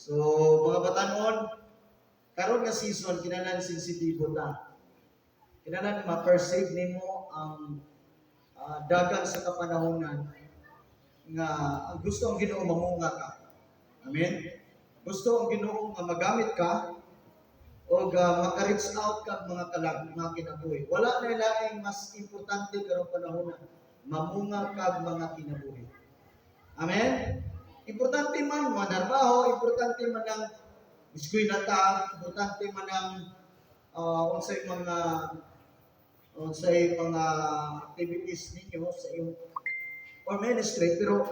So, mga batanon, karon nga season kinahanglan sensitibo ta. Kinahanglan ma-perceive nimo ang dagan sa kapanahonan nga ang gusto ang Ginoo, mamunga ka. Amen. Gusto ang Ginoo nga magamit ka o maka-reach out ka mga kalag, mga kinabuhi. Wala na laing mas importante karong panahon na mamunga kag mga kinabuhi. Amen. Importante man manarbaho, importante man ang eskwela ta, importante man ang unsay mga activities ninyo sa iyong or ministry, pero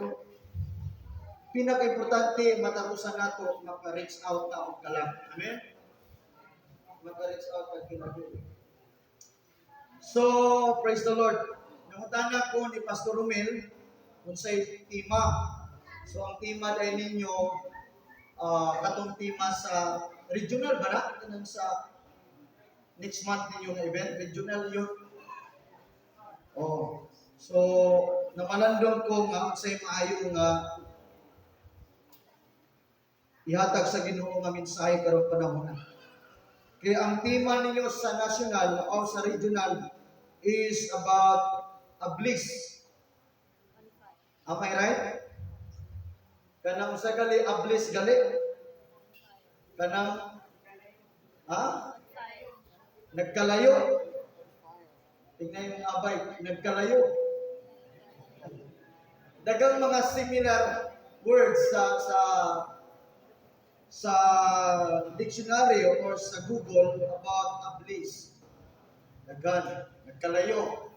pinaka-importante matapusan nato maka-reach out ta og kalag. Amen. Maka-reach out kag kinabuhi. So, praise the Lord. Nangutana ko ni Pastor Romel unsay tema. So, ang tema dahil ninyo, katong tema sa regional ba na? Kanang sa next month ninyo nga event, regional yun. Oh. So, namalandong ko nga unsay maayo nga ihatag sa Ginoo nga mensahe karong panahon na. Kaya ang tema ninyo sa national o sa regional is about a bliss. Am I right? Kanang usa gali a bliss gali? Kanang, ha? Nagkalayo. Tingnan yung abay, nagkalayo. Dagang mga similar words sa dictionary or sa Google about a bliss. Dagan, nagkalayo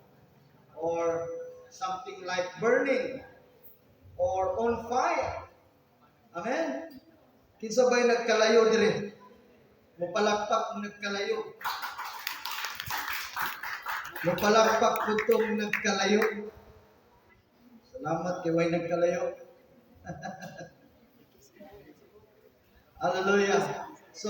or something like burning or on fire. Amen? Kinsa ba'y nagkalayo dire? Mupalakpak kung nagkalayo. Mupalakpak kung tong nagkalayo. Salamat kay way nagkalayo. Hallelujah. So,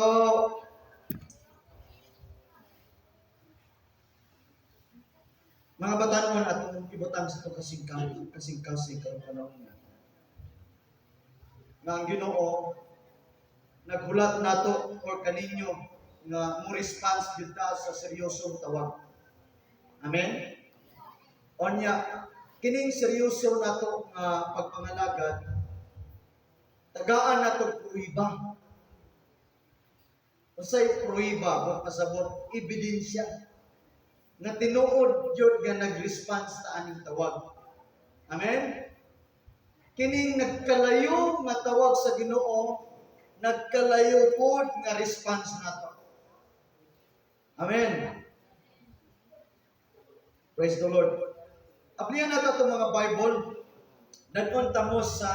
mga batanon, atong ibutang sa itong kasing-kasing karong panahon nga. Nga ang Ginoo naghulat nato or kaninyo nga mo response gyud ta sa seryosong tawag. Amen. Onya kining seryoso nato nga pagpangalagad, tagaan nato pruiba. Unsay pruiba? Kung pasabot, ebidensya nga tinuod gyud nga nag-response ta aning tawag. Amen. Kining nagkalayo nga tawag sa Ginoo, nagkalayo pod nga response nato. Amen. Praise the Lord. Aplihan nato itong mga Bible. Nagpunta mo sa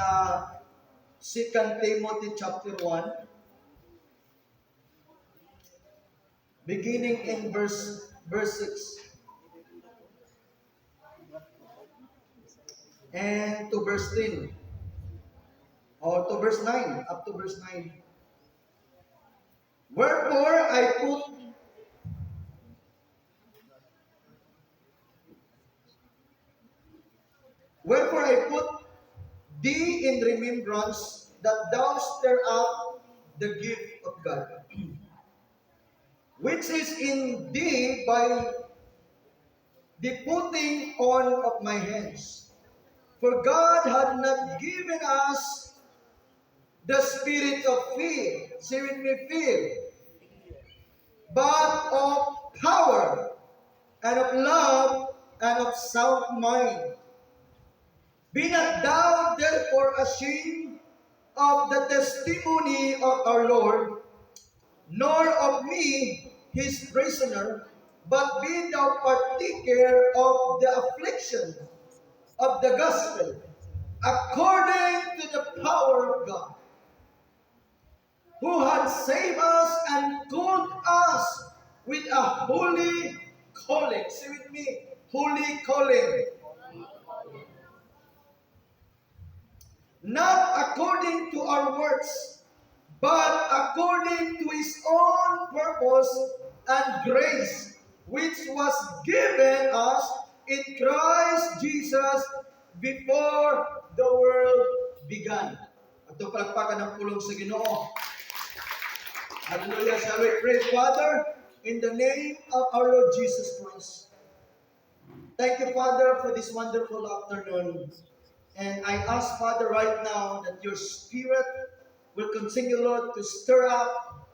2 Timothy chapter 1, beginning in verse 6 and to verse 10 or to verse 9, up to verse 9. Wherefore I put Wherefore I put thee in remembrance that thou stir up the gift of God, which is in thee by the putting on of my hands. For God had not given us the spirit of fear, say with me, fear, but of power and of love and of sound mind. Be not thou therefore ashamed of the testimony of our Lord, nor of me, his prisoner, but be thou partaker of the affliction of the gospel, according to the power of God, who had saved us and called us with a holy calling. Say with me, holy calling. Not according to our works, but according to his own purpose and grace, which was given us in Christ Jesus before the world began. At Atong palakpakan ang pulong sa Ginoo. Hallelujah. Shall we pray? Father, in the name of our Lord Jesus Christ, thank you, Father, for this wonderful afternoon. And I ask, Father, right now that your Spirit will continue, Lord, to stir up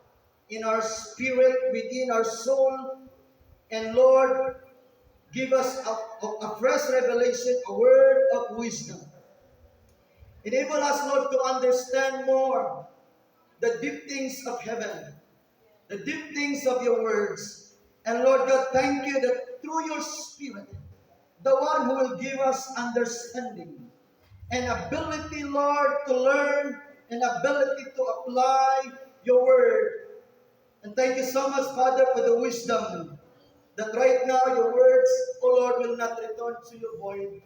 in our spirit, within our soul. And Lord, give us a fresh revelation, a word of wisdom. Enable us, Lord, to understand more the deep things of heaven, the deep things of your words. And Lord God, thank you that through your Spirit, the one who will give us understanding and ability, Lord, to learn and ability to apply your word. And thank you so much, Father, for the wisdom that right now your words, O Lord, will not return to you void,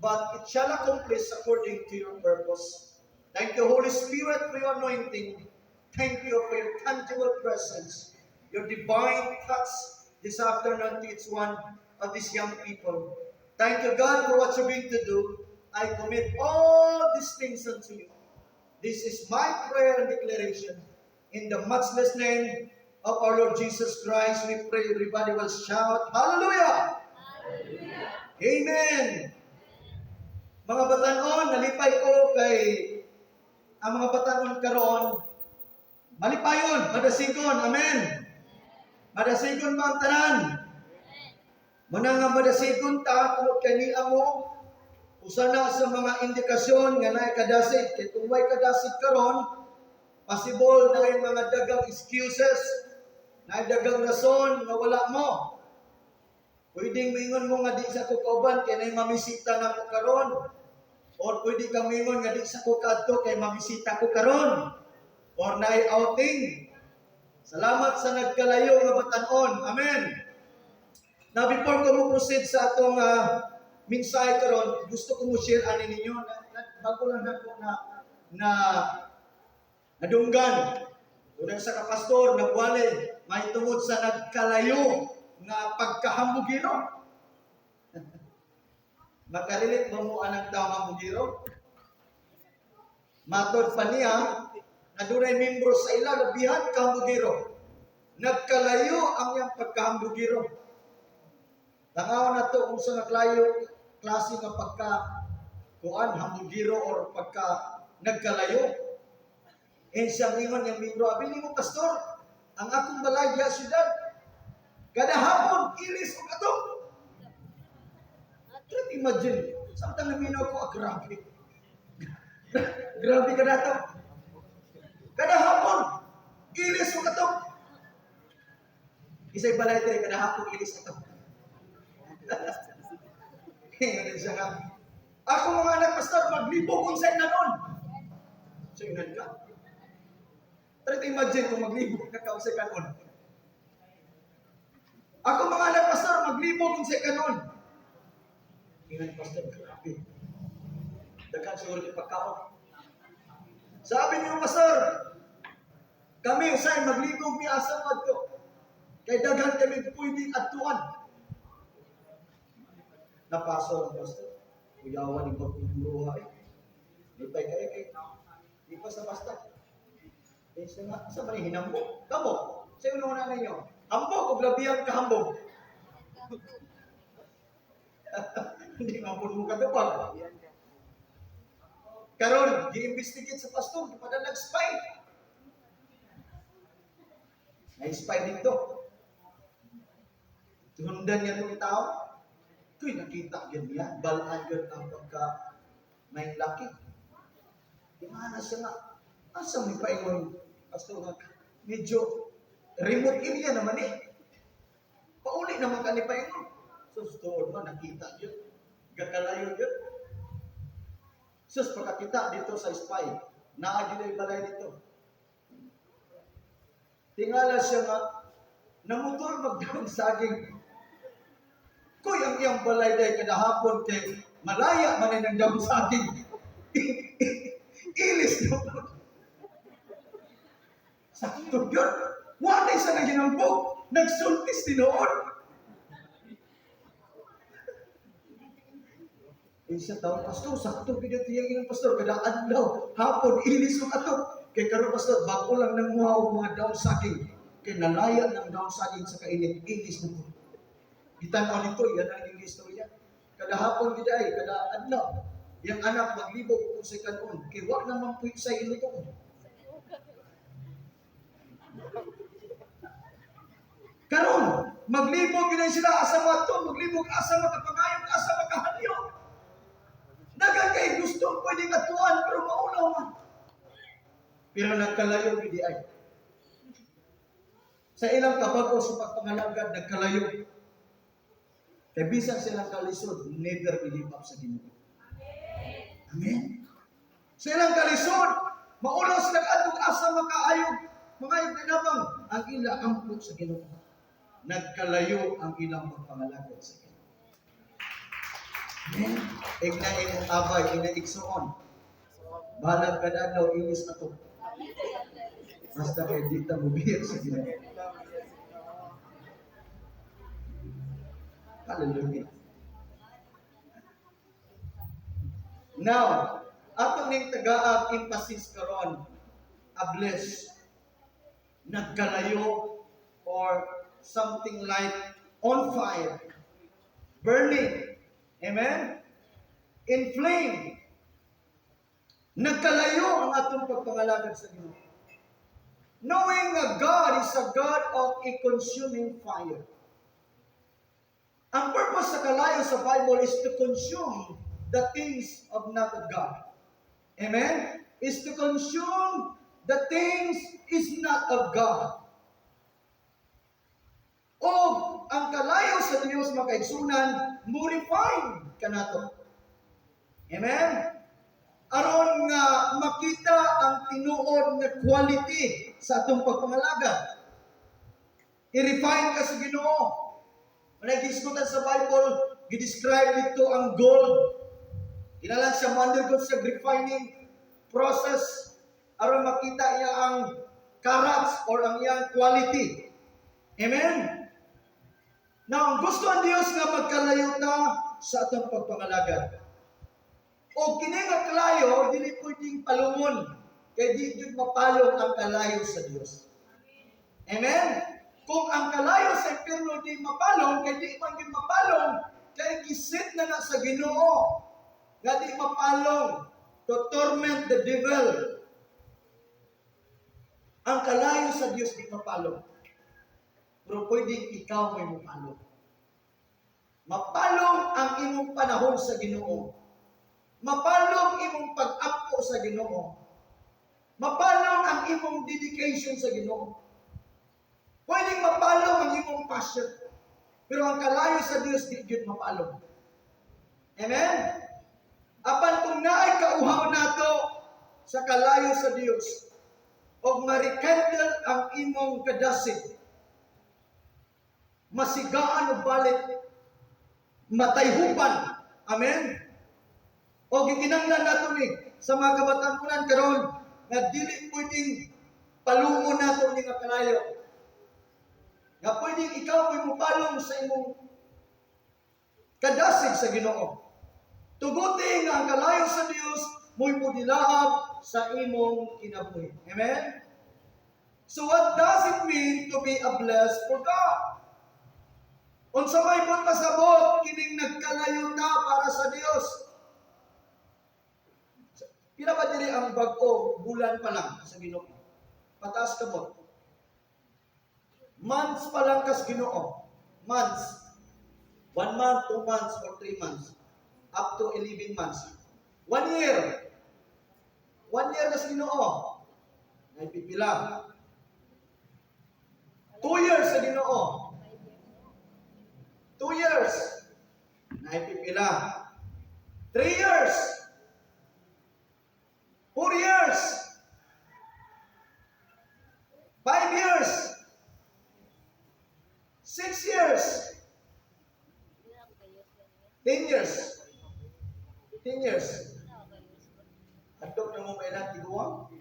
but it shall accomplish according to your purpose. Thank you, Holy Spirit, for your anointing. Thank you for your tangible presence, your divine touch this afternoon to each one of these young people. Thank you, God, for what you're going to do. I commit all these things unto you. This is my prayer and declaration. In the matchless name of our Lord Jesus Christ, we pray. Everybody will shout, "Hallelujah!" Hallelujah. Amen. Mga batanon, nalipay ko kay ang mga batanon karon malipayon, madasigon. Amen. Madasigon ba ang tanan? Muna nga madasigon ta tungod kay niya mo usa na sa mga indikasyon nga naay kadasig. Kay kung way kadasig karon, possible na yung mga dagang excuses, na dagang rason nga wala mo. Pwedeng mingon mo nga di sa ko kauban kay nay mamisita na ko karon. Or pwede kang mingon nga di sa ko kadto kay mamisita ko karon. Or naay outing. Salamat sa nagkalayo nga batanon. Amen. Now, before ko mo proceed sa atong mensahe karon, gusto ko mo share ani ninyo na bago lang nako na na nadunggan. Unang sa kapastor nagwali may tungod sa nagkalayo nga pagkahambugiro. Makarelate ba mo anang tao hambugiro? Matod pa niya na dunay membro sa ila labihan kahambugiro. Nagkalayo ang iyang pagkahambugiro. Tangaw na to kung sa naklayo klase nga pagka kuan hambugiro or pagka nagkalayo. Eh siya ingon yang membro, abi nimo, "Pastor, ang akong balay diha syudad, kada hapon ilis og atop." Try to imagine, samtang naminaw ko, ah, grabe. Grabe ka dato. Kada hapon, ilis og atop. Isa'y balay diri kada hapon ilis atop. Ingon siya nga, "Ako mga anak, pastor, maglibog unsay kanon." So ingon ka. Try to imagine kung maglibog ka ka unsay kanon. "Ako mga anak, pastor, maglibog unsay kanon." Ingon, "Pastor, grabe. Daghan siguro yung pagkaon." "Sabi niyo, pastor, kami usay maglibog mi asa madto. Kay daghan kami pwede adtuan." Napaso ang pastor. Kuyawan ni bagong bruha eh. Lipay kayo kay di pa sa basta. Eh, siya nga, sa man hinambog? Kamo, sa una na ninyo, hambog o glabiyang kahambog? Hindi nga po mo katupag. Karon, gi-investigate sa pastor, di pa na nag-spy. May spy dito. Tundan niya itong tao. Tuy, nakita yun niya. Balaan yun ang pagka may laki. Di mana siya nga. Asa may paingon, pastor nga, medyo remote area naman eh. Pauli naman ka ni paingon. So, tuod man, nakita yun. Gakalayo yun. Sus, pagkakita dito sa spy, naa gyud balay dito. Tingala siya nga, namutol magdahong saging. Kuy, ang iyang balay day kada hapon kay malaya man ay ng dahong saging. Ilis na po. Sakto yun. Wala siya nang ginambog. Nagsultis tinuod. Eh siya tao, "Pastor, sakto gid iyang ingon, Pastor, kada adlaw, hapon, ilis og atok. Kay karon, Pastor, bago lang nanguha og mga daon saging. Kay nalaya ng daon saging sa kainit, ilis na po." Gitan-aw nito, yan ang iyang istorya. Kada hapon gid ay, kada adlaw, yang anak maglibog kung sa kanon, kay wa naman po sa iluto. Karon, maglibog gid ay sila asa mato, maglibog asa makapangayong, asa makahalyo. Dagan kay gusto pwede atuan pero maulaw man. Pero nagkalayo gid ay. Sa ilang kabago sa pagpangalagad, nagkalayo. Kay bisan silang kalisod, never give up sa Ginoo. Amen. Sa ilang kalisod, maulaw sila adtong asa makaayog, mga tinabang ang ila ampo sa Ginoo. Nagkalayo ang ilang pagpangalagad sa Ginoo. Amen. Igna imong abay, ina igsuon. Balag kada adlaw ilis ato. Basta kay di ta mobiya sa Ginoo. Hallelujah. Now, ato ning tagaag emphasis karon, a bliss, nagkalayo or something like on fire, burning. Amen? In flame. Nagkalayo ang atong pagpangalagad sa Ginoo. Knowing that God is a God of a consuming fire. Ang purpose sa kalayo sa Bible is to consume the things of not of God. Amen? Is to consume the things is not of God. O ang kalayo sa Dios, mga kaigsunan, mo refine kanato. Amen? Aron nga makita ang tinuod nga quality sa atong pagpangalagad. I-refine ka sa Ginoo. When gisgutan sa Bible, gi-describe dito ang gold. Kinahanglan siya undergo sa refining process aron makita niya ang carats or ang iyang quality. Amen? Now, ang gusto ang Dios nga magkalayo ta sa atong pagpangalagad. O kini nga kalayo, dili pwedeng palungon. Kay di gyud mapalong ang kalayo sa Dios. Amen? Kung ang kalayo sa impyerno di mapalong, kay di man gyud mapalong, kay giset na na sa Ginoo nga di mapalong to torment the devil. Ang kalayo sa Dios di mapalong. Pero pwedeng ikaw may mapalong. Mapalong ang imong panahon sa Ginoo. Mapalong imong pag-ampo sa Ginoo. Mapalong ang imong dedication sa Ginoo. Pwedeng mapalong ang imong passion. Pero ang kalayo sa Dios di gyud mapalong. Amen? Apan kung naay kauhaw nato sa kalayo sa Dios og ma-rekindle ang imong kadasig, masigaan og balik, matayhuban. Amen? O gikinahanglan nato ni sa mga kabataan karon nga dili pwedeng palungon nato ni nga kalayo. Nga pwedeng ikaw mo'y mopalong sa imong kadasig sa Ginoo. Tuguti nga ang kalayo sa Dios mo'y mudilaab sa imong kinabuhi. Amen? So what does it mean to be a blessed for God? Unsa may buot pasabot kining nagkalayo ta para sa Dios? Pila ba diri ang bag-o bulan pa lang sa Ginoo? Pataas kamot. Months pa lang kas Ginoo. Months. 1 month, 2 months, or 3 months. Up to 11 months. One year. One year kas Ginoo. Naipipila. 2 years sa Ginoo. 2 years. Naipipila. 3 years. 4 years. 5 years. 6 years. 10 years. 10 years. Adto na mo mailan tiguang?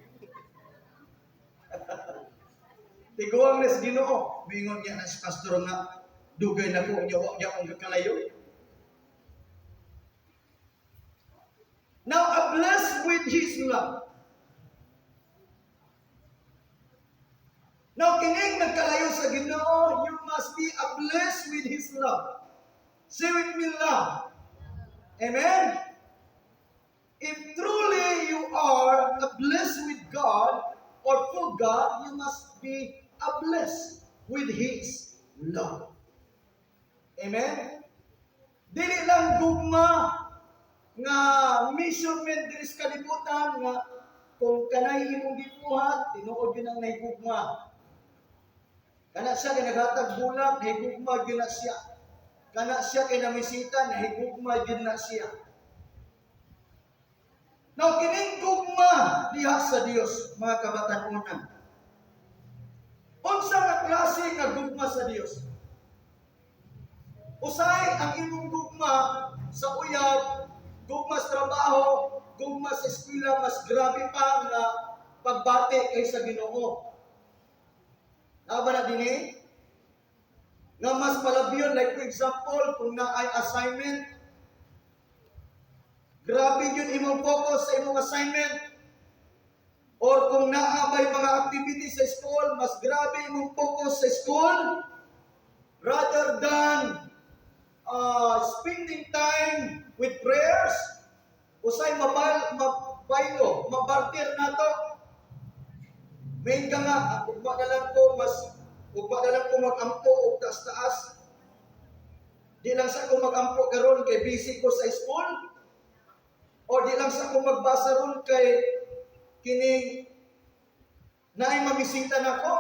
Tiguang nes Ginoo. Mingon niya na si pastor nga dugay na ko nya wa niya akong kalayo. Now, a blessed with His love. Now, kining nagkalayo sa Ginoo, you must be a blessed with His love. Say with me, "Love." Amen? If truly you are a blessed with God or for God, you must be a blessed with His love. Amen? Dili lang gugma nga measurement diri sa kalibutan nga kung kanay imong gibuhat, tinuod yun ang nahigugma. Kana siya kay naghatag bulak, nahigugma gyud na siya. Kana siya kay namisita, nahigugma gyud na siya. Now, kining gugma diha sa Dios, mga kabatan-unan. Unsa nga klase nga gugma sa Dios? Usahay ang imong gugma sa uyab, gugma sa trabaho, gugma sa eskwela, mas grabe pa nga pagbati kaysa Ginoo. Naa ba na dinhi? Nga mas palabyon, like for example, kung naay assignment, grabe yun imong focus sa imong assignment. Or kung naa bay mga activities sa school, mas grabe imong focus sa school rather than spending time with prayers. Usay mabal, mabaylo, mabarter nato. May ka nga, ah, ugma na lang ko, mas ugma na lang ko mag-ampo og taas-taas. Di lang sa ko mag-ampo karon kay busy ko sa school. O di lang sa ko magbasa ron kay kining naay mamisita nako.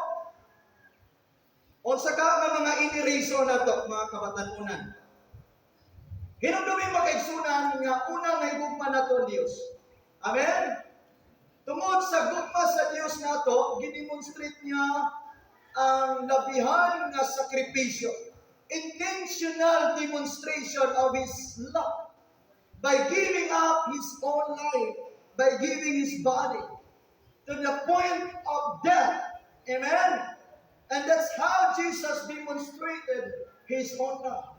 Unsa ka nga mga ini-reason nato, mga kabatan-unan? Hinumdumi, mga kaigsunan, nga unang nahigugma nato ang Dios. Amen? Tungod sa gugma sa Dios nato, gidemonstrate niya ang labihan nga sakripisyo. Intentional demonstration of His love by giving up His own life, by giving His body to the point of death. Amen? And that's how Jesus demonstrated His own love.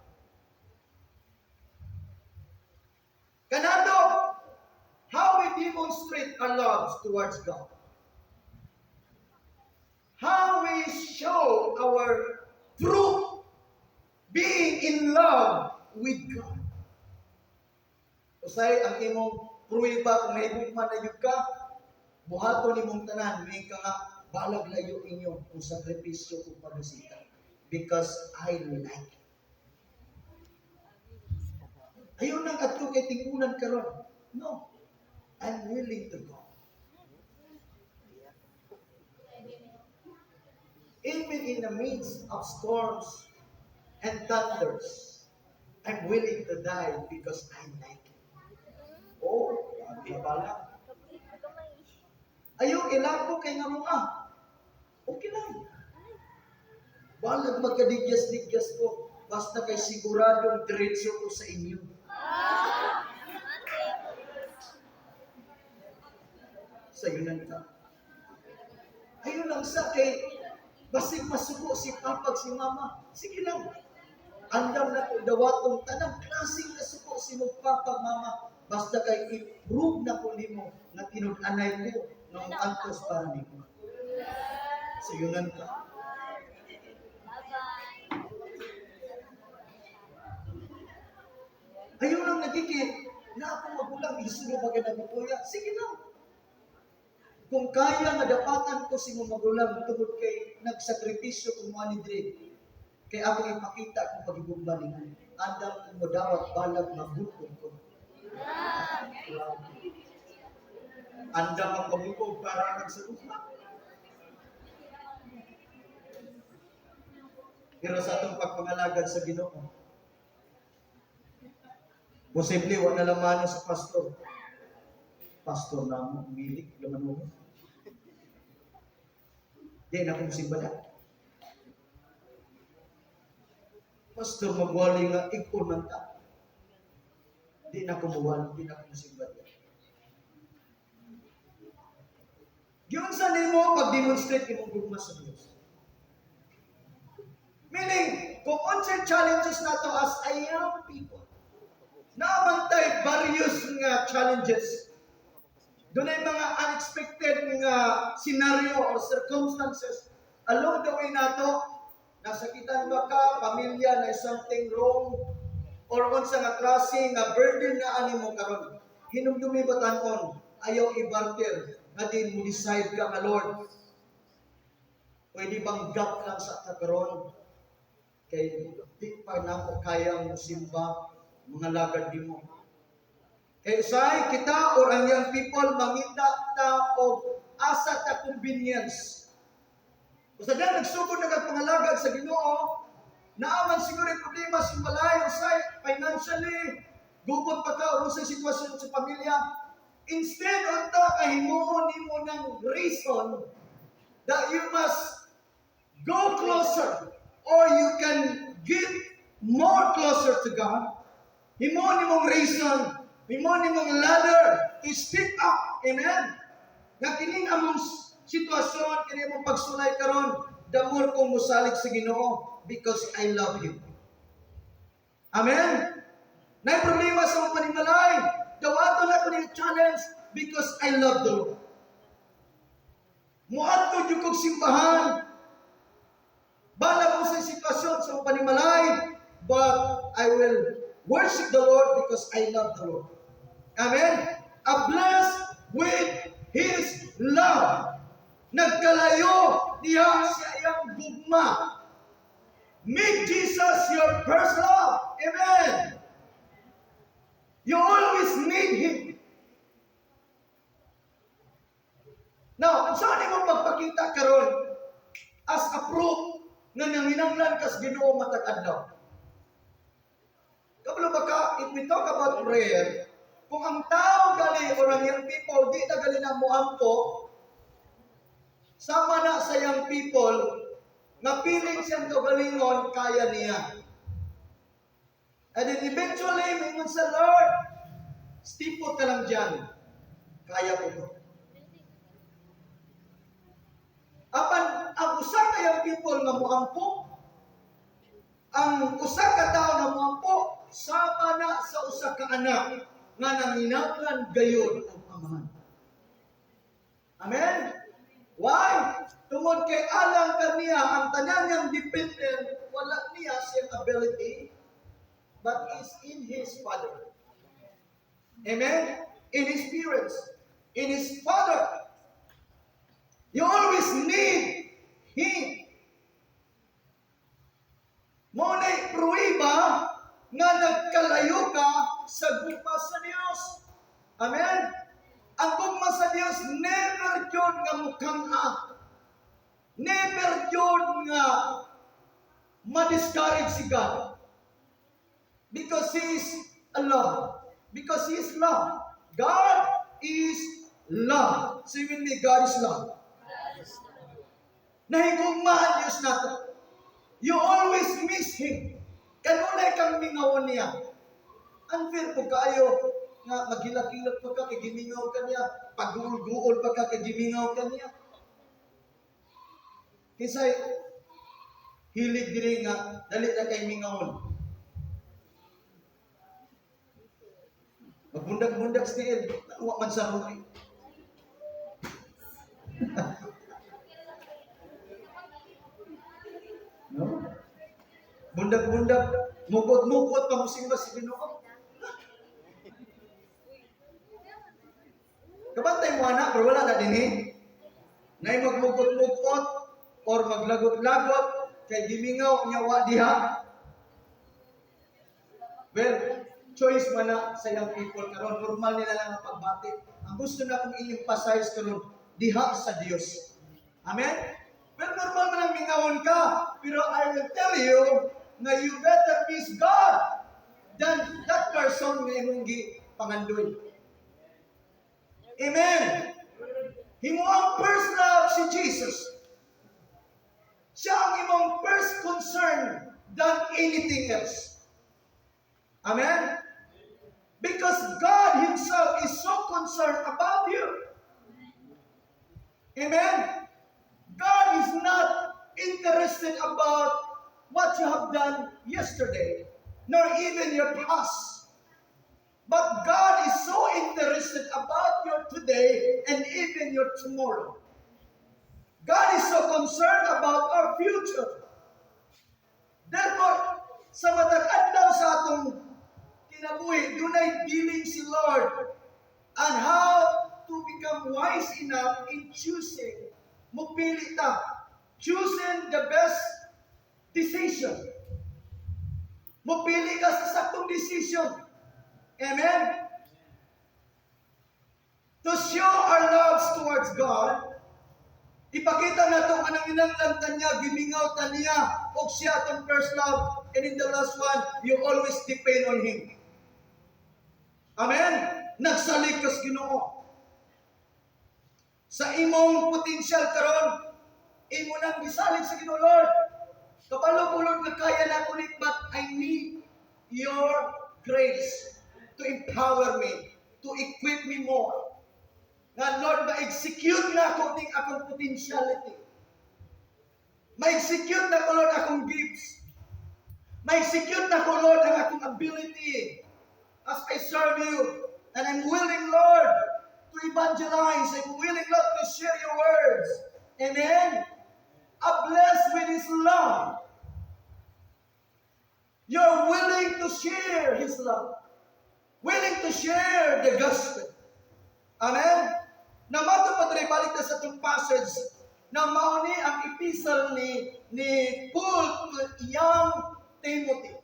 Kanato, how we demonstrate our love towards God. How we show our proof being in love with God. Usay ang imong pruweba kung nahigugma na yun ka, buhaton nimong tanan, may ka nga balag layo inyo kung sakripisyo kung pagkasita. Because I like it. Ayaw nang adto kay tingunan karon. No. I'm willing to go. Even in the midst of storms and thunders, I'm willing to die because I like it. Oh, grabe pala. Ayaw, ilako kay nga mga. Okay lang. Balag magkadigyas-digyas ko. Basta kay siguradong diretso ko sa inyo. Sa yunan ka. Ayun lang sa kay basig masuko si papag si mama. Sige lang. Andam na ko dawatong tanang klaseng kasuko si mo papag mama. Basta kay i-prove na ko nimo nga tinud-anay ko nga antos para nimo. Sa yunan ka. Bye-bye. Ayun lang nagigit na ako magulang, isulo ba ka? Sige lang. Kung kaya nga dapatan ko si mga magulang tungod kay nagsakripisyo ko mo ani diri. Kay ako ipakita kung pagigugma nimo. Andam kung modawat balag magutom ko. Andam ang pamukog para ang sa gugma. Pero sa atong pagpangalagad sa Ginoo, posible wa na lamano sa pastor. Pastor na mo, milik, laman mo. Di na kong simbala. Pastor magwali nga ikon man ta. Di na ko muwali, di na ko simbala. Giunsa nimo pag-demonstrate imong gugma sa Dios? Meaning, kung unsay challenges nato as a young people, Naa man tay various nga challenges. Dunay mga unexpected nga scenario or circumstances along the way nato. Nasakitan ba ka, pamilya na something wrong, or unsa nga klase nga burden na ani mo karon. Hinumdumi ba tan-on, ayaw i-barter nga din mo decide ka nga, "Lord, pwede bang gap lang sa karon kay di pa nako kayang simba mga lagad nimo?" Kay usahay kita or ang young people mangita ta og asa ta convenience. Usa na nagsugod na kag pangalagad sa Ginoo, naa man siguro yung problema sa balay, usay financially, gubot pa ka or unsay sitwasyon sa pamilya. Instead unta ka himuon nimo ng reason that you must go closer or you can get more closer to God. Himuon nimong reason, himuon nimong ladder to step up. Amen. Nga kining among sitwasyon, kini among pagsulay karon, the more kong musalig sa Ginoo because I love Him. Amen. Nay problema sa among panimalay, dawaton na ko ni challenge because I love the Lord. Muadto jud kog simbahan. Bahala ko sa sitwasyon sa among panimalay, but I will worship the Lord because I love the Lord. Amen. A blessed with His love. Nagkalayo diha sa iyang gugma. Make Jesus your first love. Amen. You always need Him. Now, saan mo magpakita karon as a proof nga nanginanglan kas Ginoo matag adlaw? Kabalo ba ka, if we talk about prayer, kung ang tao gali or ang young people, di na gali na muampo, sama na sa young people, nga feeling siyang kaugalingon, kaya niya. And then eventually, mingon sa Lord, "Stipot ka lang dyan. Kaya ko to." Apan, ang usa ka young people nga muampo, ang usa ka tao nga muampo, sama na sa usa ka anak nga nanginahanglan gayon og amahan. Amen? Why? Tungod kay alang kaniya ang tanan niyang dependent, wala niya siyang ability, but is in his Father. Amen? In his parents. In his Father. You always need Him. Mao na pruweba nga nagkalayo ka sa gugma sa Dios. Amen? Ang gugma sa Dios never gyud nga mukhang a. Never gyud nga ma-discourage si God. Because He is a love. Because He is love. God is love. Say with me, "God is love." Nahigugma ang Diyos nato. You always miss Him. Kanunay kang mingawon niya. Unfair po kaayo nga maghilak-hilak pa ka kay gimingaw ka niya, pagguol-guol pa ka kay gimingaw ka niya. Kinsay hilig diri nga dali na kay mingawon? Magbundak-bundak sa tiil, wa man sa ruli. No? Bundak-bundak, mukot-mukot pa musimba si Ginoo. Kabantay mo ana, pero wala na din eh. Nay magmukot-mukot or maglagot-lagot kay gimingaw niya wa diha. Well, choice man na sa young people karon, normal nila lang ang pagbati. Ang gusto na kong i-emphasize karon diha sa Dios. Amen? Well, normal man ang mingawon ka, pero I will tell you na you better miss God than that person nga imong gi pangandoy. Amen. Himo ang first love si Jesus. Siya ang imong first concern than anything else. Amen? Because God Himself is so concerned about you. Amen? God is not interested about what you have done yesterday, nor even your past. But God is so interested about your today and even your tomorrow. God is so concerned about our future. Therefore, sa matag adlaw sa atong kinabuhi, dunay dealing si Lord on how to become wise enough in choosing. Mupili ta. Choosing the best decision. Mupili ka sa saktong decision. Amen? To show our loves towards God, ipakita nato ang nanginanglan ta niya, gimingaw ta niya, og siya atong first love, and in the last one, you always depend on Him. Amen? Nagsalig kas Ginoo. Sa imong potensyal karon, imo nang gisalig sa Ginoo, "Lord. Kabalo ko, Lord, nga kaya na ko ni, but I need your grace to empower me, to equip me more. Nga Lord, ma-execute na ako ning akong potentiality. Ma-execute na ko, Lord, akong gifts. Ma-execute na ko, Lord, ang akong ability as I serve you. And I'm willing, Lord, to evangelize. I'm willing, Lord, to share your words. Amen. I'm blessed with His love. You're willing to share His love. Willing to share the gospel. Amen? Na mato pa diri, balik na sa itong passage na mao ni ang epistle ni Paul to young Timothy.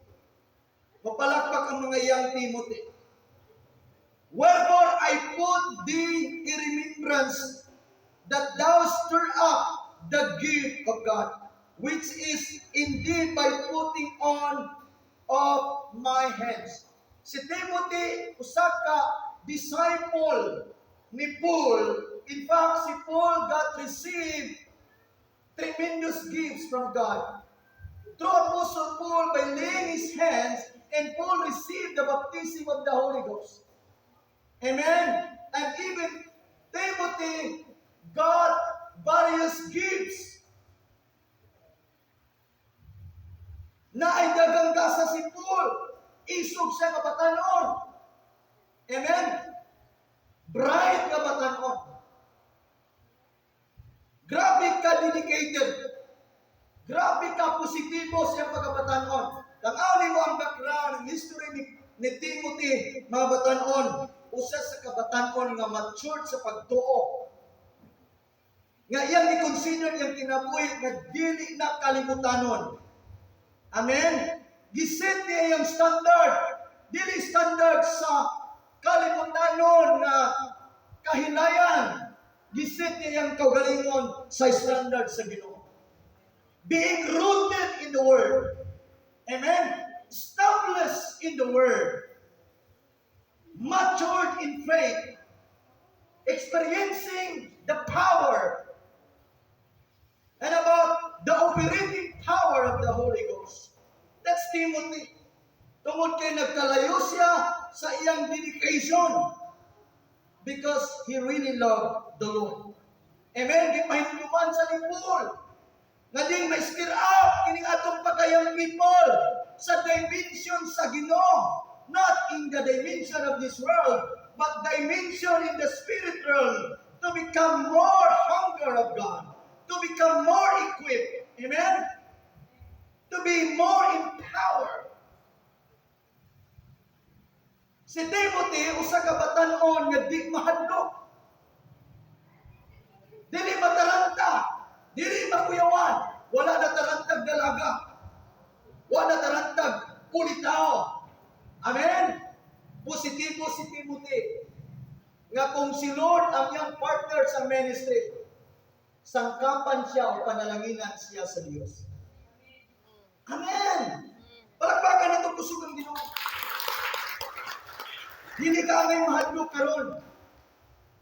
Mapalakpak ang mga young Timothy. "Wherefore I put thee in remembrance that thou stir up the gift of God, which is in thee by putting on of my hands." Si Timothy, usa ka disciple ni Paul. In fact, si Paul got received tremendous gifts from God through Apostle Paul by laying his hands, and Paul received the baptism of the Holy Ghost. Amen. And even Timothy got various gifts. Naay daghang gasa si Paul. Isog siya nga batanon. Amen? Bright nga batanon. Grabe ka dedicated. Grabe ka positibo siyang pagkabatanon. Tanaw mo ang background, ang history ni Timothy, mga batanon. Usa sa kabatanon nga matured sa pagtuo. Nga iyang i-consider iyang kinabuhi nga dili na kalimutanon. Amen? Giset niya iyang standard. Dili standard sa kalimutanon nga kahilayan. Giset niya iyang kaugalingon sa standard sa Ginoo. Being rooted in the Word. Amen? Established in the Word. Matured in faith. Experiencing the power and about the operating power of the Holy Ghost. That's Timothy. Tungod kay nagkalayo siya sa iyang dedication because he really loved the Lord. Amen? Gipahinumduman sa ni Paul nga din may stir up kining atong pagka-young people sa dimension sa Ginoo. Not in the dimension of this world, but dimension in the spirit realm to become more hunger of God, to become more equipped. Amen? To be more empowered. Si Timothy, usa ka batan-on nga di mahadlok. Dili mataranta, dili makuyawan, wala na tarantag dalaga. Wala na tarantag ulitaw. Amen? Positibo si Timothy. Nga kung si Lord ang iyang partner sa ministry, sangkapan siya o panalanginan siya sa Diyos. Amen! Palakpakan nato kusog ang Ginoo. Dili ka angay mahadlok karon.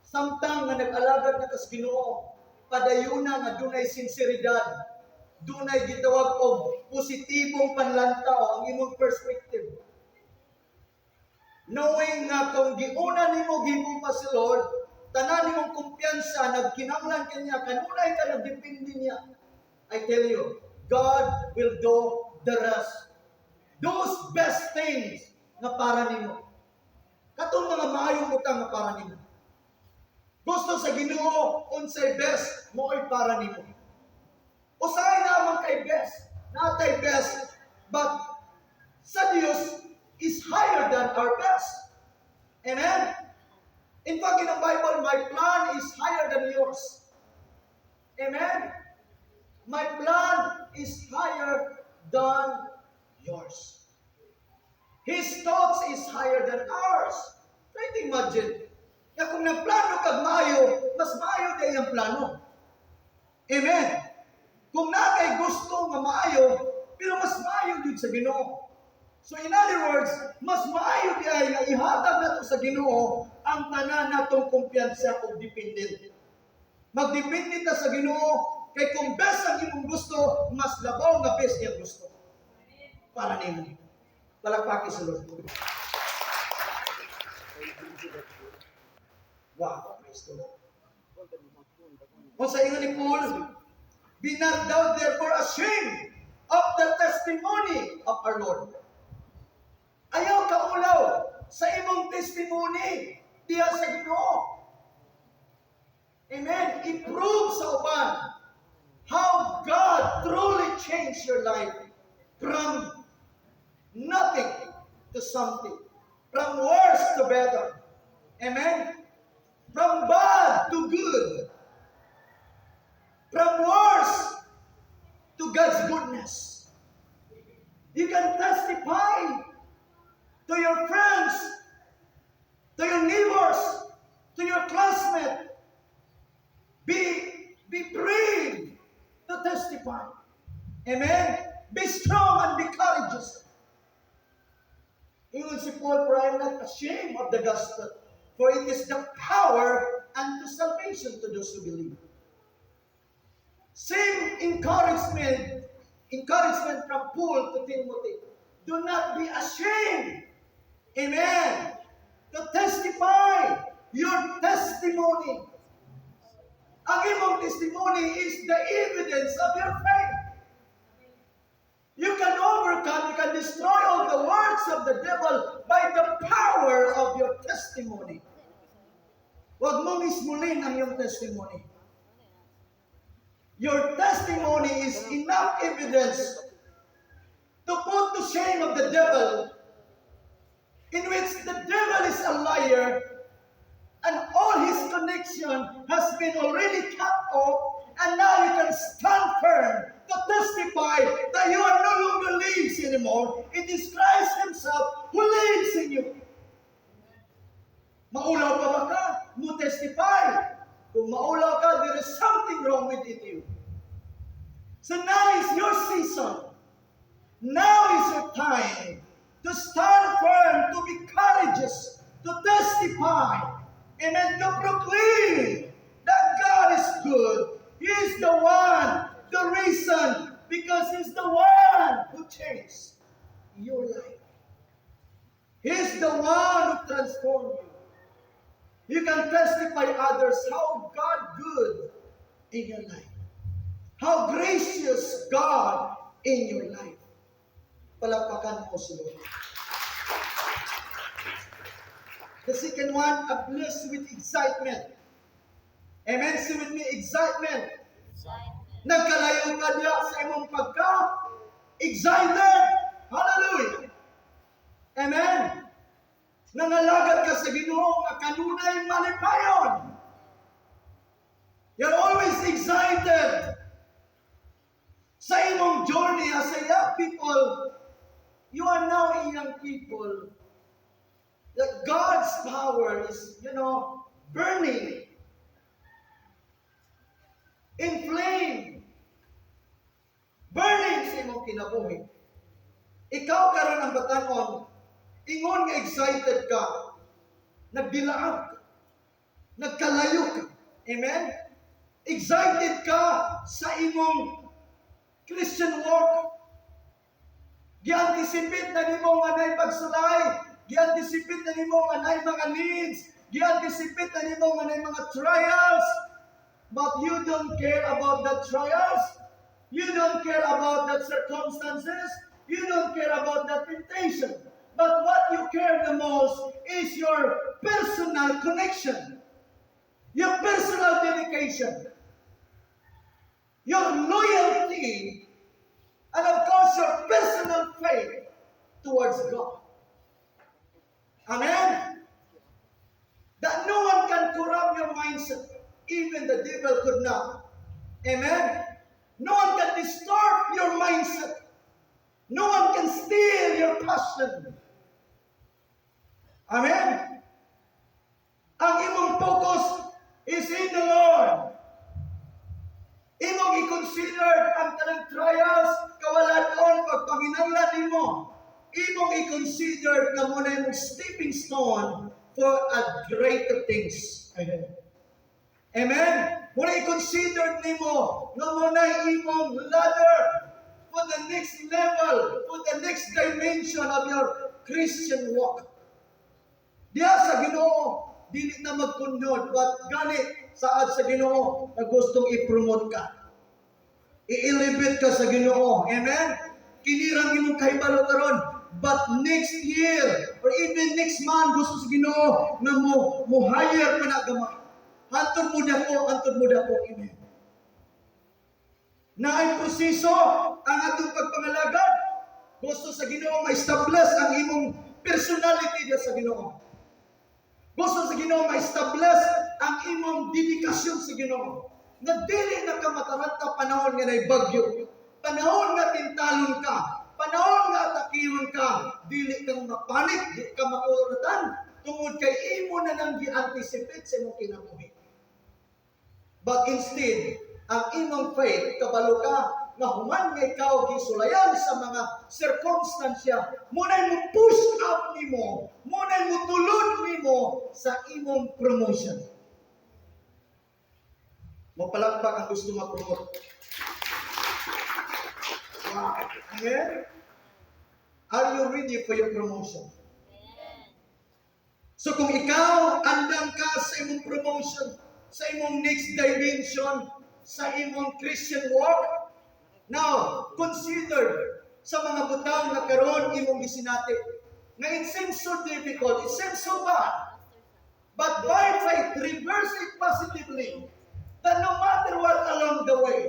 Samtang nga nag-alagad na kas Ginoo, padayuna nga dunay sinseridad, dunay gitawag og positibong panlantaw ang imong perspective. Knowing nga kung giuna nimo gihimo pa si Lord, tanan nimong kumpiyansa nagkinahanglan kaniya, kanunay ka nagdepende niya. I tell you, God will do the rest. Those best things nga para nimo. Katong mga maayong butang nga para nimo. Gusto sa Ginoo unsay best, mao'y para nimo. Usahay naman kay best, natay best, but sa Dios is higher than our best. Amen? In fact, in the Bible, "My plan is higher than yours." Amen? My plan is higher than yours. His thoughts is higher than ours. Try to imagine. Nga kung nagplano kag maayo, mas maayo diay ang plano. Amen. Kung naa kay gusto nga maayo, pero mas maayo gyud sa Ginoo. So in other words, mas maayo diay nga ihatag nato sa Ginoo ang tanan natong kumpiyansa ug dependent. Magdepende ta sa Ginoo kay kung best ang imong gusto, mas labaw nga best iyang gusto para nimo. Palakpaki sa Lord. Wow, praise the Lord. Kung sa ingon ni Paul, "Be not thou therefore ashamed of the testimony of our Lord." Ayaw ka ulaw sa imong testimony diha sa Ginoo. Amen. I-prove sa uban how God truly changed your life from nothing to something. From worse to better. Amen. From bad to good. From worse to God's goodness. You can testify to your friends, to your neighbors, to your classmates. Be brave to testify. Amen? Be strong and be courageous. Ingon si Paul, "For I am not ashamed of the gospel, for it is the power unto salvation to those who believe." Same encouragement from Paul to Timothy. Do not be ashamed. Amen. To testify your testimony. Ang imong testimony is the evidence of your faith. You can overcome, you can destroy all the works of the devil by the power of your testimony. Huwag mong ismulin ang iyong testimony. Your testimony is enough evidence to put to shame of the devil, in which the devil is a liar and all his connection has been already cut off, and now you can stand firm to testify that you are no longer lives anymore. It is Christ Himself who lives in you. Maulaw pa ba ka? Mo testify. Kung maulaw ka, there is something wrong within you. So now is your season. Now is your time to stand firm, to be courageous, to testify, and then to proclaim that God is good. He is the one, the reason, because He's the one who changed your life. He's the one who transformed you. You can testify others how God good in your life. How gracious God in your life. Palakpakan mo si Lord. The second one, ablaze with excitement. Amen. Say with me, excitement. Nagkalayo ka diya sa imong pagka excited. Hallelujah. Amen. Nangalagad ka sa Ginoo nga kanunay malipayon. You're always excited. Sa imong journey as a young people, you are now a young people that God's power is burning, in flame, burning sa imong kinabuhi. Ikaw karon ang batanon, ingon nga excited ka, nagbilaag ka, nagkalayo ka. Amen? Excited ka sa imong Christian walk. Gi-anticipate na nimo nga naay pagsulay. Gi-anticipate na nimo nga naay mga needs. Gi-anticipate na nimo nga naay mga trials. But you don't care about the trials. You don't care about the circumstances. You don't care about the temptation. But what you care the most is your personal connection, your personal dedication, your loyalty, and of course your personal faith towards God. Amen? That no one can corrupt your mindset. Even the devil could not. Amen? No one can distort your mindset. No one can steal your passion. Amen? Ang imong focus is in the Lord. Imong i-consider ang tanang trials, kawalan-on, pagpanginanglan nimo. Imong i-consider nga mao na imong stepping stone for a greater things ahead. Amen? Mao na i-consider nimo nga mao na imong ladder for the next level, for the next dimension of your Christian walk. Diya sa Ginoo, dili na magkundod, but gani saad sa Ginoo na gustong i-promote ka. I-elevate ka sa Ginoo. Amen? Kini rang imong kahibalo karon, but next year or even next month, gusto sa Ginoo nga mo higher pa na gamay. Hantod mo dako, hantod mo dako. Amen. Naay proseso ang atong pagpangalagad. Gusto sa Ginoo ma-establish ang imong personality diya sa Ginoo. Gusto sa Ginoo ma-establish ang imong dedikasyon sa Ginoo. Nga dili na ka mataranta panahon nga nay bagyo. Panahon nga tintalon ka, panahon nga atakihon ka, dili kang mapanik, dili ka makuratan tungod kay imo na nang gi-anticipate sa imong kinabuhi. But instead, ang imong faith, kabalo ka nga human nga ikaw gisulayan sa mga sirkumstansya, mao na mo push up nimo, mao na mo tulod nimo sa imong promotion. Mopalakpak ang gusto ma-promote. Wow. Amen? Are you ready for your promotion? So kung ikaw andam ka sa imong promotion, sa imong next dimension, sa imong Christian walk, now consider sa mga butang nga karon imong gisinati. Nga it seems so difficult, it seems so bad. But by faith, reverse it positively. That no matter what along the way,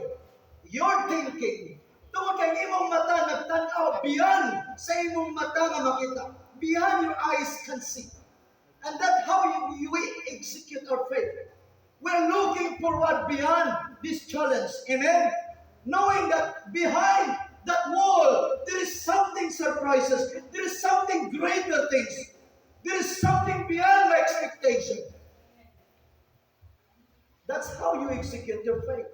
your thinking, tungod kay imong mata nagtan-aw beyond sa imong mata nga makita, beyond your eyes can see. And that's how we execute our faith. We're looking forward beyond this challenge. Amen? Knowing that behind that wall, there is something surprises. There is something greater things. There is something beyond my expectation. That's how you execute your faith.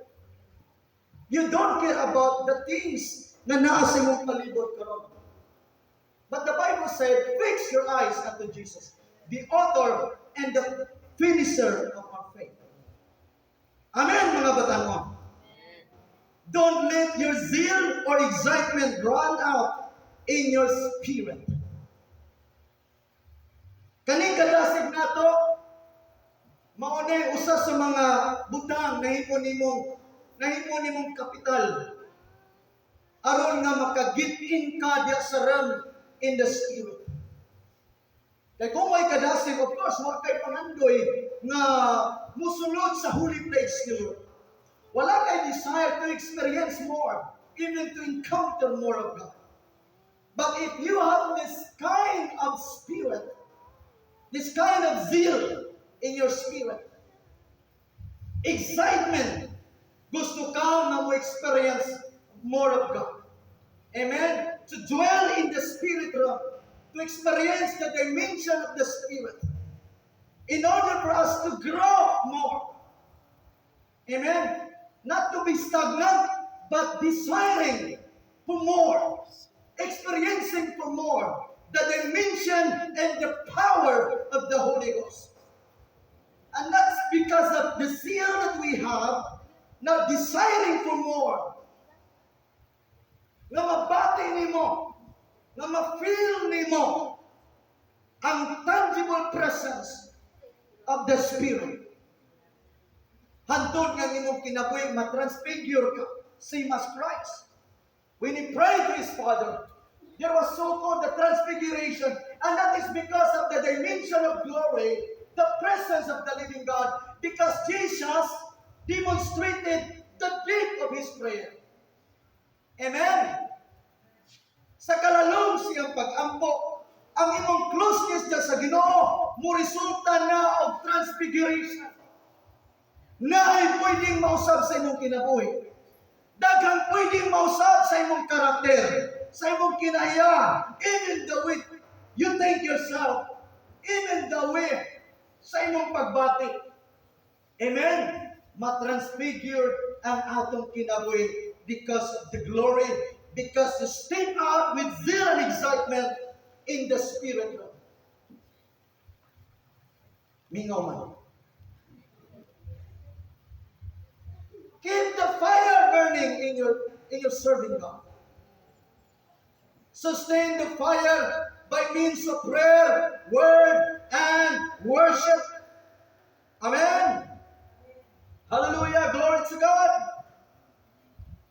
You don't care about the things na naa sa imong palibot karon. But the Bible said, "Fix your eyes unto Jesus, the author and the finisher of our faith." Amen, mga batan-on. Don't let your zeal or excitement run out in your spirit. Kaning kadasig nato, mao na usa sa mga butang nahimo nimong kapital aron nga maka-get in ka diya sa realm in the spirit. Kay kung may kadasig, of course, wa kay pangandoy nga musulod sa holy place ni Lord. Wala kay desire to experience more, even to encounter more of God. But if you have this kind of spirit, this kind of zeal in your spirit, excitement, gusto ka na mo experience more of God. Amen? To dwell in the spirit realm, to experience the dimension of the spirit, in order for us to grow more. Amen? Not to be stagnant, but desiring for more, experiencing for more the dimension and the power of the Holy Ghost. And that's because of the zeal that we have, now desiring for more. Nga mabati nimo, nga ma-feel nimo ang tangible presence of the Spirit. Hantod nga imong kinabuhi ma-transfigure ka, same as Christ. When he prayed to his Father, There was so-called the transfiguration. And that is because of the dimension of glory, the presence of the living God, because Jesus demonstrated the depth of His prayer. Amen. Sa kalalom sa iyang pag-ampo, ang imong closeness dyan sa Ginoo mo resulta na og transfiguration. Naay pwedeng mausab sa imong kinabuhi. Daghang pwedeng mausab sa imong karakter, sa imong kinaiya, even the way you think yourself, even the way sa imong pagbati. Amen? Ma-transfigure ang atong kinabuhi because of the glory, because you step out with zeal and excitement in the spirit realm. Mingaw man. Keep the fire burning in your serving God. Sustain the fire by means of prayer, word, and worship. Amen. Hallelujah. Glory to God.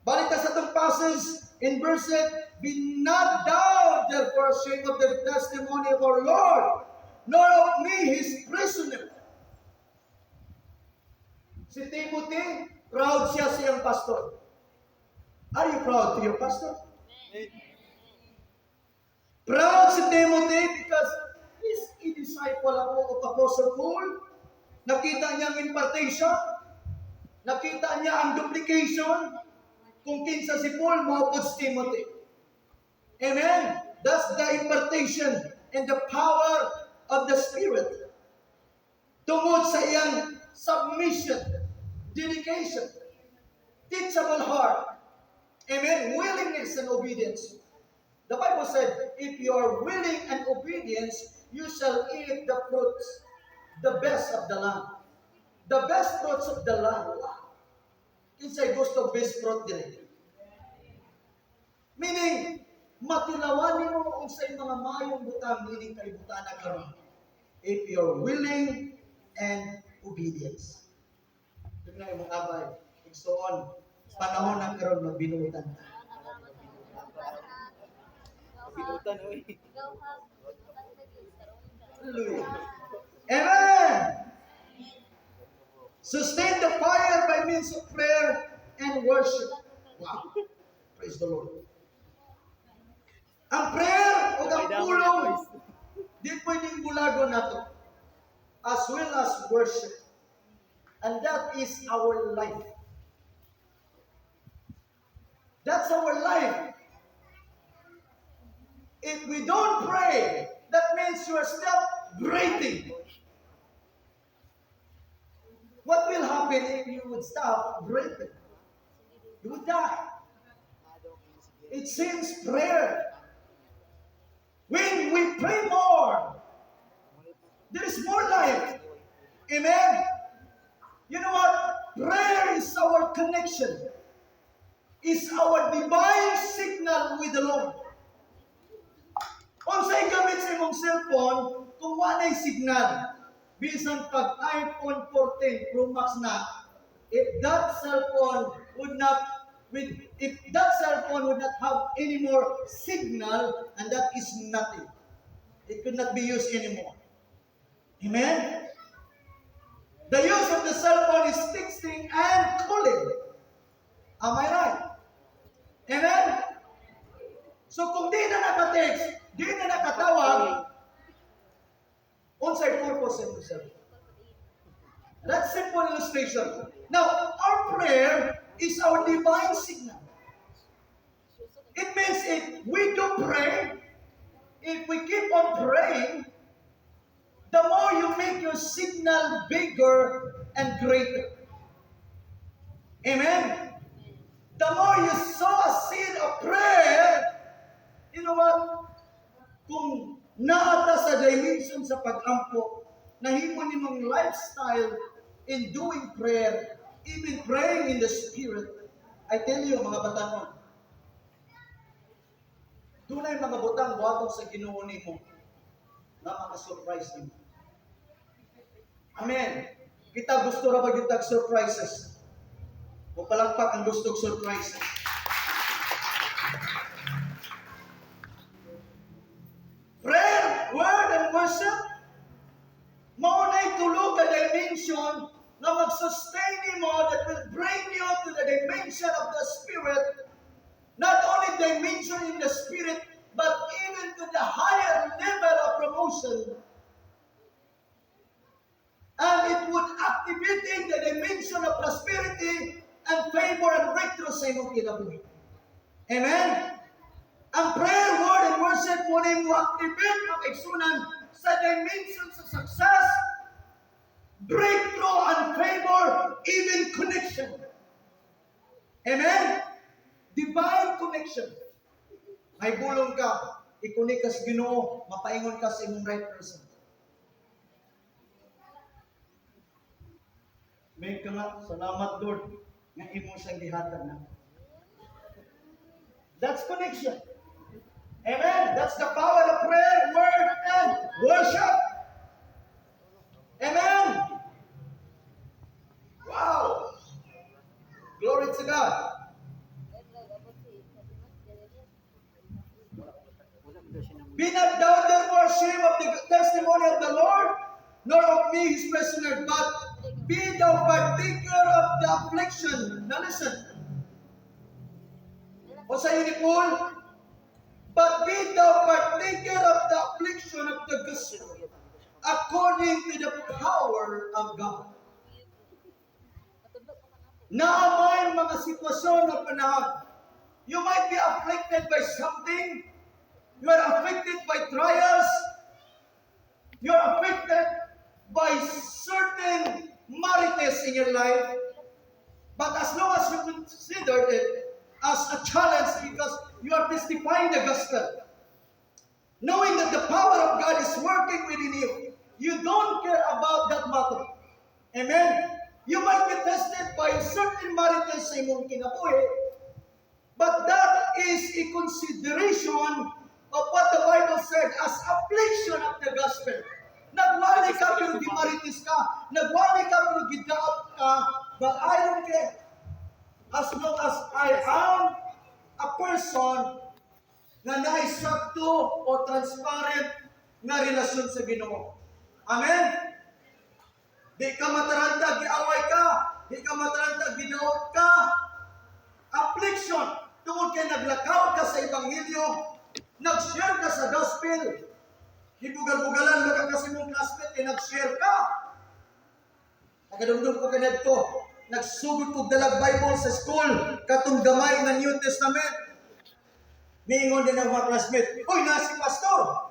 Balik ta sa atong passage in verse 8, "Be not thou therefore ashamed of the testimony of our Lord, nor of me his prisoner." Si Timothy, proud siya sa iyang pastor. Are you proud to your pastor? Proud si Timothy because he's a disciple of Apostle Paul. Nakita niya ang impartation. Nakita niya ang duplication. Kung kinsa si Paul, mao pod si Timothy. Amen? That's the impartation and the power of the Spirit. Tungod sa iyang submission, dedication, teachable heart, amen, willingness and obedience. The Bible said, "If you are willing and obedience, you shall eat the fruits, the best of the land." The best fruits of the land. Wow. Kinsay gusto best fruit diri? Meaning, matilawan nimo unsay mga maayong butang nining kalibutan na karon. If you're willing and obedience. Tingnan imong abay, igsoon, panahon na karon magbinuutan ta. Binutan, oy. Hallelujah. Amen. Sustain the fire by means of prayer and worship. Wow. Praise the Lord. Ang prayer o ang pulong, di pwedeng bulagon nato. As well as worship. And that is our life. That's our life. If we don't pray, that means you are still breathing. What will happen if you would stop breathing? You would die. It seems prayer. When we pray more, there is more life. Amen. You know what? Prayer is our connection. Is our divine signal with the Lord. Unsay gamit sa imong cellphone kung walay signal? Bisan pag iPhone 14 Pro Max na, if that cell phone would not have any more signal, and that is nothing. It could not be used anymore. Amen? The use of the cell phone is texting and calling. Am I right? Amen? So kung di na naka-text, di na nakatawag, unsay purpose sa cellphone? That's simple illustration. Now, our prayer is our divine signal. It means if we do pray, if we keep on praying, the more you make your signal bigger and greater. Amen? The more you sow a seed of prayer, you know what? Kung naa ta sa dimension sa pag-ampo, nahimo nimong lifestyle in doing prayer, even praying in the Spirit, I tell you, mga batanon, dunay mga butang buhaton sa Ginoo nimo na maka-surprise nimo. Amen. Kita gusto ra ba gyud tag surprises? O palakpak ang gusto og surprises. the Spirit, not only dimension in the Spirit, but even to the higher level of promotion. And it would activate in the dimension of prosperity and favor and breakthrough sa imong kinabuhi. Amen? Ang prayer, word, and worship mo na mo activate, mga kaigsunan, sa dimensions of success, breakthrough, and favor, even connection. Amen? Divine connection. May bulong ka, i-connect ka sa Ginoo, mapaingon ka sa imong right person. May ka nga, "Salamat, Lord, nga imo siyang gihatag na." That's connection. Amen. That's the power of prayer, word, and worship. Amen. Wow. Glory to God. Wala man daw siya nang Be not thou therefore ashamed of the testimony of the Lord, nor of me his prisoner, but be thou partaker of the affliction. Now listen. O sa ni Paul, but be thou partaker of the affliction of the gospel, according to the power of God. Naa may mga sitwasyon na panahon. You might be afflicted by something. You are afflicted by trials. You are afflicted by certain marites in your life. But as long as you consider it as a challenge because you are testifying the gospel, knowing that the power of God is working within you, you don't care about that matter. Amen? You might be tested by certain marites sa imong kinabuhi, but that is a consideration of what the Bible said as affliction of the gospel. Nagwali ka pero gimarites ka, nagwali ka pero gidaot ka, but I don't care. As long as I am a person nga naay sakto o transparent nga relasyon sa Ginoo. Amen? Di ka mataranta, giaway ka. Di ka mataranta, gidaot ka. Affliction. Tungod kay naglakaw ka sa Ebanghelyo, nag-share ka sa gospel, gibugal-bugalan mo ka kasi mong classmate, eh, nag-share ka. Nagadumdum ko kanadto, nagsugod kog dalag Bible sa school, katong gamay nga New Testament. Miingon din ang mga classmate, "Uy, na si pastor."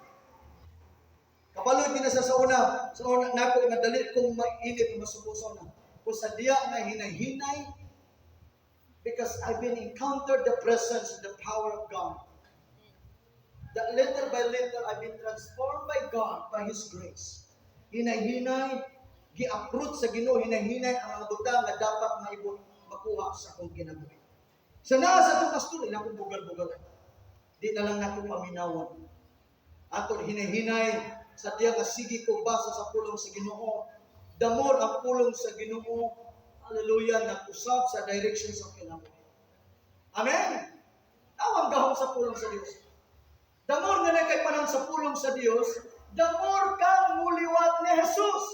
Kabalo din na sa una nako nga dali kong mainit masubo sa una. Kung sa diya nga hinay-hinay, because I've been encountered the presence and the power of God. That little by little, I've been transformed by God, by His grace. Hinay-hinay, gi-approach sa Ginoo, hinay-hinay ang mga butang nga dapat maibot makuha sa akong kinabuhi. Sa naa sa itong pastor, ila akong bugal-bugal. Di na lang nako paminawon. Aton hinay-hinay, sa diya nga sige ko basa sa pulong sa Ginoo. The more ang pulong sa Ginoo, hallelujah, nag-usab sa directions of kinabuhi. Amen. Awang gahom sa pulong sa Dios. The more nga kay panahon sa pulong sa Dios, the more kang muliwat ni Jesus.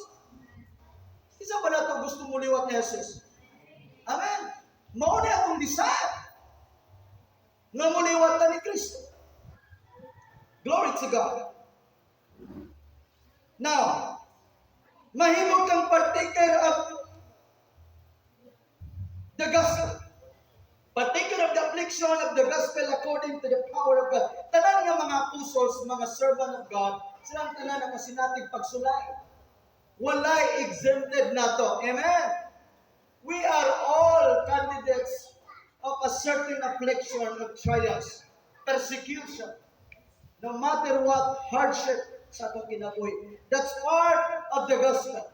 Isa ba nato gusto muliwat ni Jesus? Amen. Mao ni akong desire nga muliwat ta ni Kristo. Glory to God. Now, mahimo kang partaker of the gospel. Partaker of the affliction of the gospel according to the power of God. Tanan nga mga apostles, mga servant of God, silang tanan ang kasinatig pagsulay. Walay exempted nato. Amen. We are all candidates of a certain affliction of trials, persecution, no matter what hardship sa atong kinabuhi. That's part of the gospel.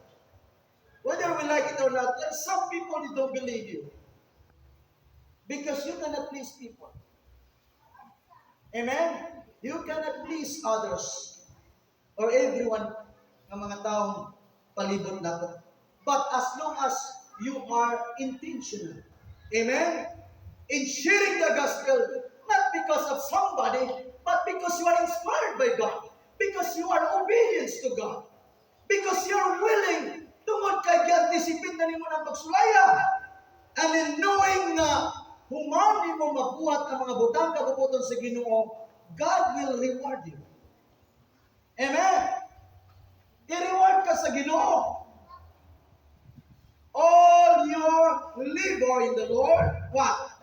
Whether we like it or not, there are some people who don't believe you. Because you cannot please people. Amen? You cannot please others or everyone ng mga taong palibot nato. But as long as you are intentional, amen? In sharing the gospel, not because of somebody, but because you are inspired by God. Because you are obedience to God. Because you are willing tungod kay gi-anticipate na nimo ng pagsulaya. And in knowing nga Human nimo mabuhat ang mga butang kabubut-on sa Ginoo, God will reward you. Amen. I-reward ka sa Ginoo. All your labor in the Lord, what?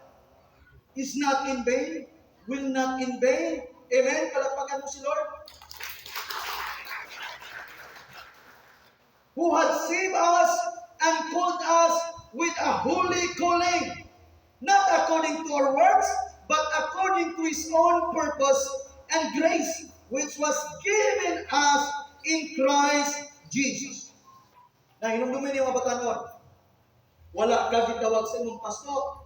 Is not in vain, will not in vain. Amen. Palakpakan mo si Lord. Who had saved us and called us with a holy calling, not according to our works, but according to His own purpose and grace, which was given us in Christ Jesus. Na hinumdumin niyo, mga batanon, wala ka gitawag sa imong pastor.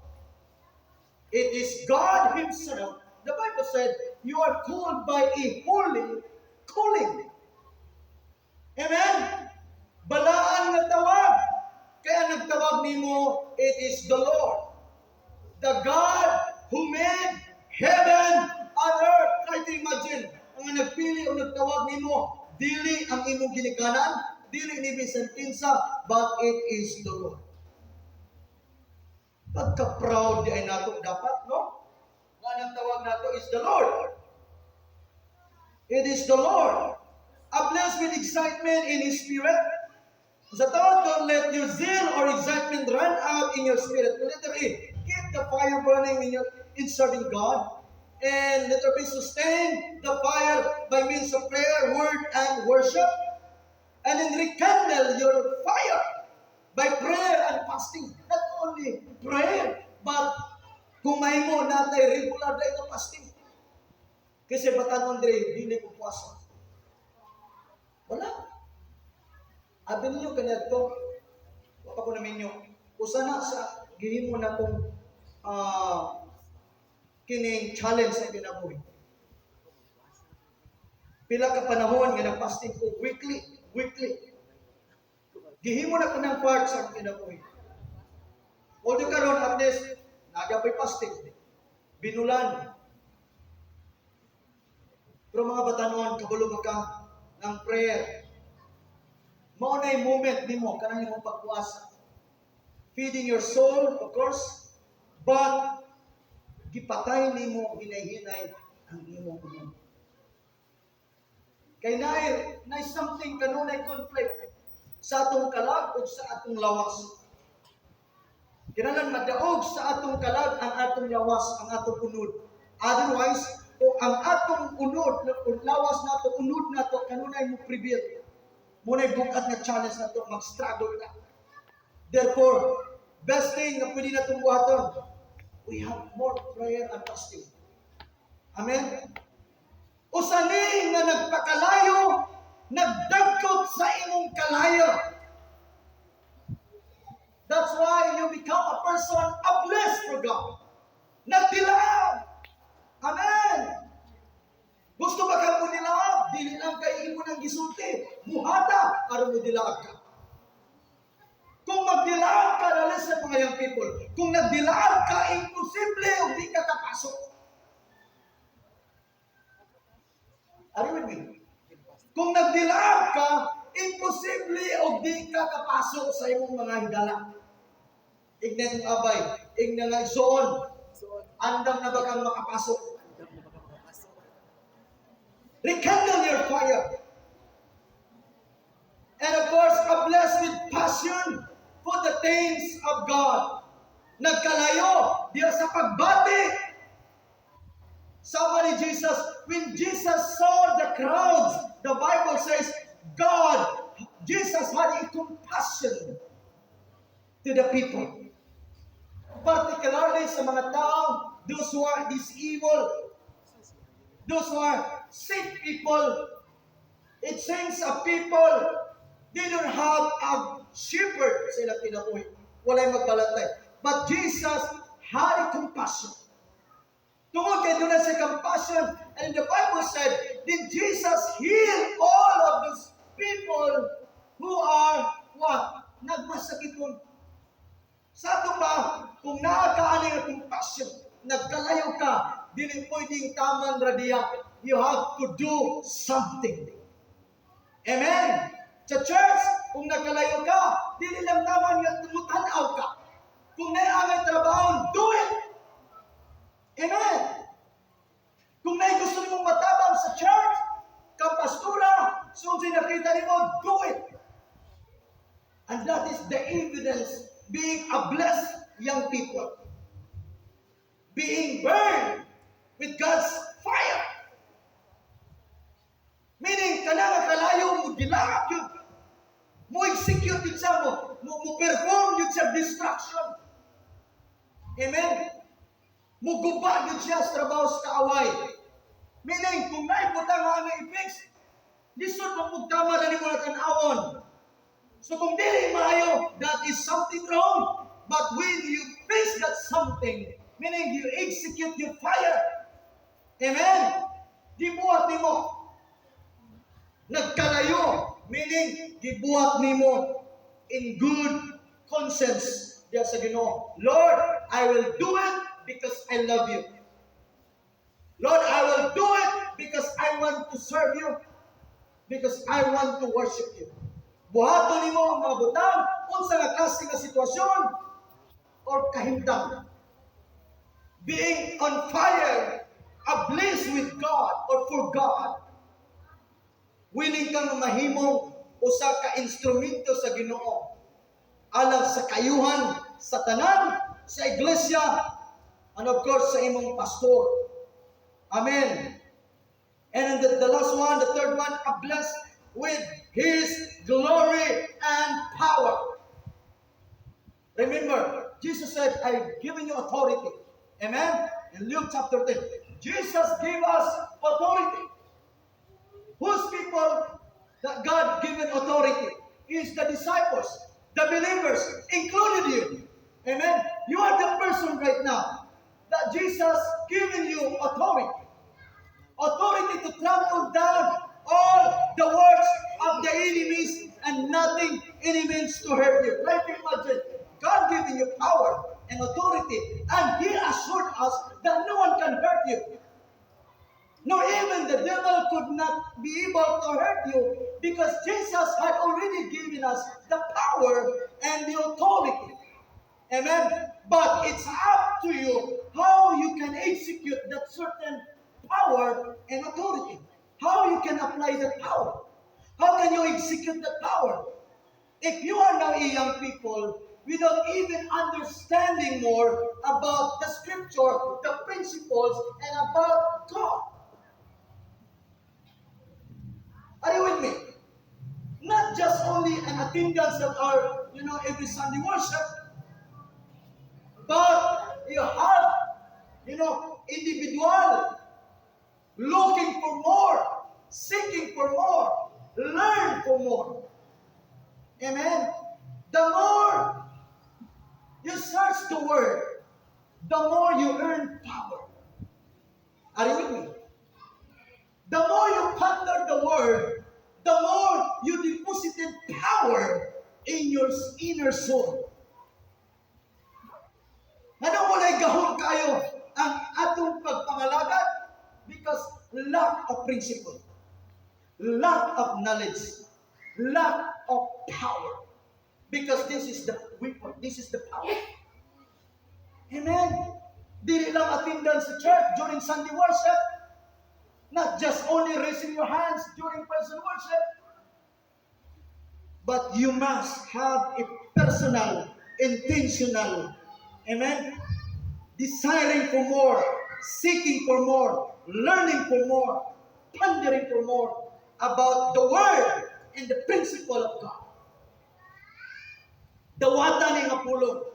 It is God Himself. The Bible said, you are called by a holy calling. Amen? Balaan nga tawag. Kaya nagtawag nimo, it is the Lord. The God who made heaven and earth. Try to imagine, ang nagpili o nagtawag nimo, dili ang imong ginikanan, dili ni bisan kinsa, but it is the Lord. Pagka-proud diay nato dapat, no? Nga nagtawag nato is the Lord. It is the Lord. Ablaze with excitement in His Spirit. Sa tawag, don't let your zeal or excitement run out in your spirit. Letter A, keep the fire burning in serving God. And letter B, sustain the fire by means of prayer, word, and worship. And then rekindle your fire by prayer and fasting. Not only prayer, but kung may mo natay regular na ito fasting. Kasi batanon dire, dili ko puasa. Wala. Abi ninyo kaniadto, wa pa ko naminyo. Usa na sa gihimo na kong kining challenge sa kinabuhi. Pila ka panahon nga nag-fasting ko weekly, weekly. Gihimo na ko ng part sa akong kinabuhi. Although karon at least nagapay fasting. Binulan. Pero mga batanon, kabalo ba ka ng prayer? Mao na moment nimo kanang imong pagpuasa. Feeding your soul, of course, but gipatay nimo hinay-hinay ang imong unod. Kay naay something kanunay conflict sa atong kalag ug sa atong lawas. Kinahanglan madaog sa atong kalag ang atong lawas, ang atong unod. Otherwise, o ang atong unod, lawas nato, unod nato, kanunay mo prevail. Mao na'y bukat nga challenge nato, mag-struggle ka. Therefore, best thing na pwede natong buhaton, we have more prayer and fasting. Amen? Usa ni nga nagpakalayo, nagdagkot sa imong kalayo. That's why you become a person ablaze for God. Nagdilaab. Amen. Gusto ba kang mudilaab? Dili lang kay imo nang gisulti. Buhata aron mudilaab ka. Kung magdilaab ka, na listen, mga young people, kung nagdilaab ka, imposible ug di ka kapasok. Are you with me? Kung nagdilaab ka, imposible og di ka kapasok sa imong mga higala. Igna ng abay, igna nga igsoon, andam na ba kang makapasok? Andam na baka makapasok. Rekindle your fire. And of course, ablaze with passion for the things of God. Nagkalayo diya sa pagbati. Sama ni Jesus, when Jesus saw the crowds, the Bible says, Jesus had a compassion to the people. Particularly sa mga tao, those who are disabled, those who are sick people. It seems a people, they don't have a shepherd sa ilang kinabuhi. Walay magbalantay. But Jesus had a compassion. Tungod kay duna siya compassion, and the Bible said, did Jesus heal all of those people who are what? Nagmasakiton. Sa ato pa, kung naa ka ani nga compassion, nagkalayo ka, dili pwedeng taman ra diya. You have to do something. Amen? Sa church, kung nagkalayo ka, dili lang taman nga tumutan-aw ka. Kung naay angay trabaho, do it! Being burned with God's fire. Meaning, kana nga kalayo mo dilak yun. Mo execute yun siya mo. Mo perform yun siya destruction. Amen? Muguba yun siya sa trabaho sa kaaway. Meaning, kung naibutang nga ang i-fix, lisod mapugtama na nimo na tan-awon. So kung dili maayo, that is something wrong. But when you fix that something, meaning you execute your fire. Amen? Gibuhat nimo. Nagkalayo, meaning gibuhat nimo in good conscience diya sa Ginoo. Lord, I will do it because I love you. Lord, I will do it because I want to serve you. Because I want to worship you. Buhaton nimo ang mga butang unsa nga klase nga sitwasyon or kahimtang. Being on fire, ablaze with God or for God. Willing kang mahimong usa ka instrumento sa Ginoo alang sa kayuhan sa tanan, sa iglesia, and of course sa imong pastor. Amen. And the last one, the third one, a blessed with His glory and power. Remember, Jesus said, "I've given you authority." Amen? In Luke chapter 10, Jesus gave us authority. Whose people that God given authority? Is the disciples, the believers, included you. Amen? You are the person right now that Jesus given you authority. Authority to trample down all the works of the enemies and nothing enemies to hurt you. Like imagine, God giving you power and authority, and He assured us that no one can hurt you. No, even the devil could not be able to hurt you because Jesus had already given us the power and the authority. Amen. But it's up to you how you can execute that certain power and authority. How you can apply that power. How can you execute that power? If you are now a young people without even understanding more about the scripture, the principles, and about God. Are you with me? Not just only an attendance of our every Sunday worship, but you have individual, looking for more, seeking for more, learn for more. Amen. The more you search the word, the more you earn power. Are you with me? The more you ponder the word, the more you deposited power in your inner soul. Ano walay gahom kayo ang atong pagpangalagad? Because lack of principle, lack of knowledge, lack of power. Because this is the weapon, this is the power. Amen. Dili lang attendance sa church during Sunday worship. Not just only raising your hands during praise and worship. But you must have a personal, intentional, amen, desiring for more, seeking for more, learning for more, pondering for more about the Word and the principle of God. Dawata ni nga pulong.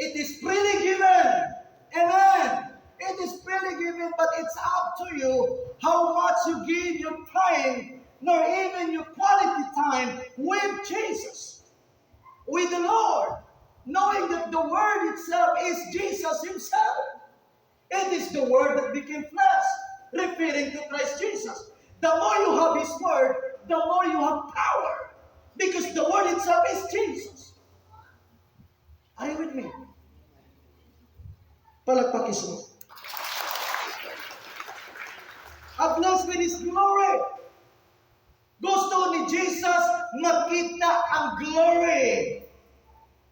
It is freely given. Amen. It is freely given, but it's up to you how much you give your time, nor even your quality time with Jesus, with the Lord, knowing that the Word itself is Jesus Himself. It is the Word that became flesh, referring to Christ Jesus. The more you have His Word, the more you have power. Because the Word itself is Jesus. Are you with me? Palakpak mo. A blessed with His glory. Gusto ni Jesus makita ang glory.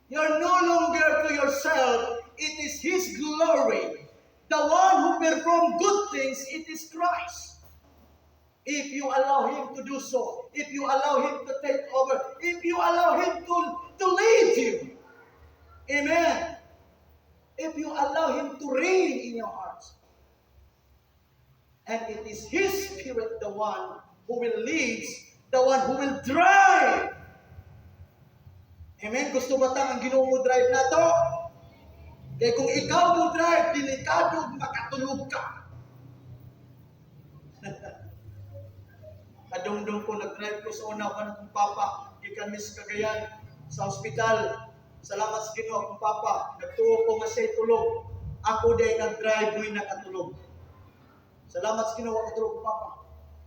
You're no longer to yourself. It is His glory. The one who performed good things, it is Christ. If you allow Him to do so, if you allow Him to take over, if you allow Him to lead you. Amen. If you allow Him to reign in your hearts. And it is His Spirit, the one who will lead, the one who will drive. Amen? Gusto ba ta ang Ginoo mo drive nato? Kaya kung ikaw mo drive, delikado makatulog ka. Kadumdum ko, nag-drive ko sa una pa ng papa, gikan mi sa Cagayan, sa ospital. Salamat sa Ginoo akong papa. Nagtuo ko nga siya'y tulog. Ako diay nag-drive, mo'y nakatulog. Salamat sa Ginoo, katulog ko papa.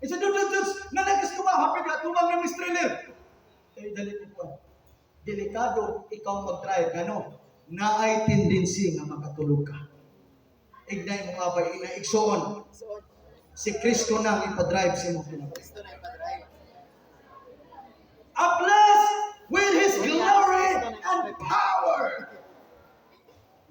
Isa dun dun dun, nanagas ko ba? Happy ka, tumang ng trailer. Eh, dali ko po. Delikado ikaw mag-drive, gano? Naay tendency nga makatulog ka. Ignay mo nga ba, ina igsoon. So, Si Kristo na ang ipadrive sa imong kinabuhi. Kristo na ipadrive. A blessed with His glory and power.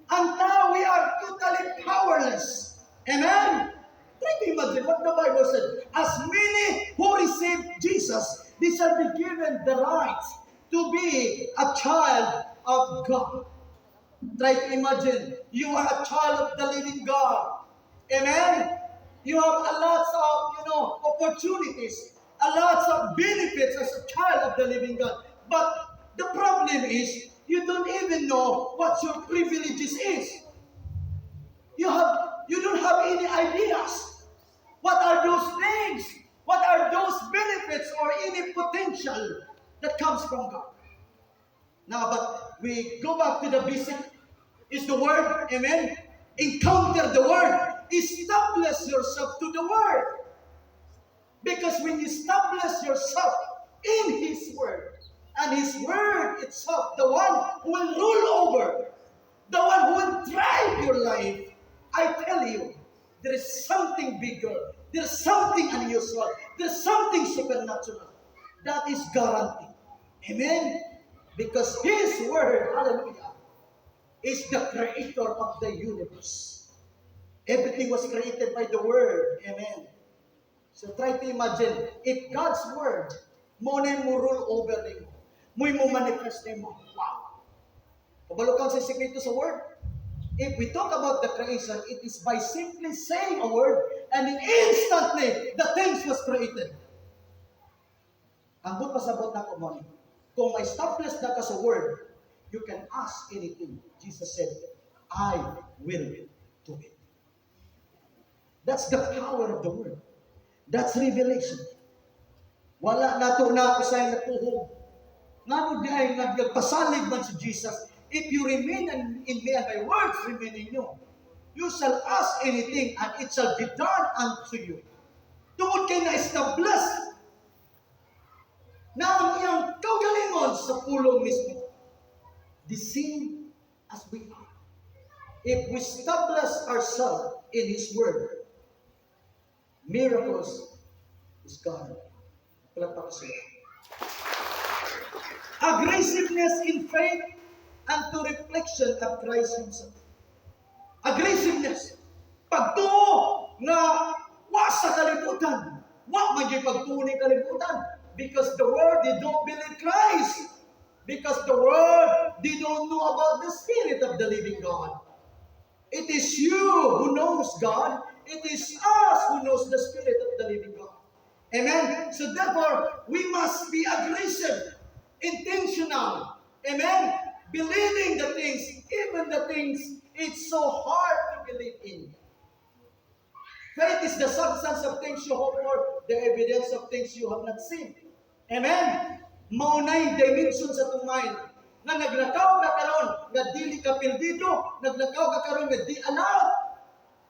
Until we are totally powerless. Amen? Try to imagine what the Bible said. As many who receive Jesus, they shall be given the right to be a child of God. Try to imagine, you are a child of the living God. Amen? You have a lot of opportunities, a lot of benefits as a child of the living God. But the problem is, you don't even know what your privileges is. You don't have any ideas. What are those things? What are those benefits or any potential that comes from God? Now, but we go back to the basic. Is the Word, amen? Encounter the Word. Establish yourself to the Word. Because when you establish yourself in His Word, and His Word itself, the one who will rule over, the one who will drive your life, I tell you, there is something bigger. There's something unusual. There's something supernatural. That is guaranteed. Amen? Because His Word, hallelujah, is the creator of the universe. Everything was created by the Word. Amen. So try to imagine, if God's Word, mo na mo rule over nimo, mo'y mo manifest nimo. Wow. Kabalo ka sa sekreto sa Word? If we talk about the creation, it is by simply saying a word and then instantly the things was created. Ang buot pasabot nako mo ni, kung ma-establish na ka sa Word, you can ask anything. Jesus said, "I will do it." That's the power of the Word. That's revelation. Wala nato na usay natuhog. Ngano diay nga nagpasalig man si Jesus, "If you remain in me and my words remain in you, you shall ask anything and it shall be done unto you." Tungod kay na-establish na ang iyang kaugalingon sa pulong mismo. The same as we are. If we establish ourselves in His Word, miracles is God. Palakpak sila. Aggressiveness in faith and to reflection of Christ Himself. Aggressiveness. Pagtuo nga wa sa kalibutan. Wa man gyud pagtuo ni kalibutan. Because the world, they don't believe Christ. Because the world, they don't know about the Spirit of the living God. It is you who knows God. It is us who knows the Spirit of the living God. Amen? So therefore, we must be aggressive, intentional. Amen? Believing the things, even the things it's so hard to believe in. Faith is the substance of things you hope for, the evidence of things you have not seen. Amen? Maunay dimension sa atong mind nga naglakaw ka karon nga dili ka perdido, naglakaw ka karon nga di allowed.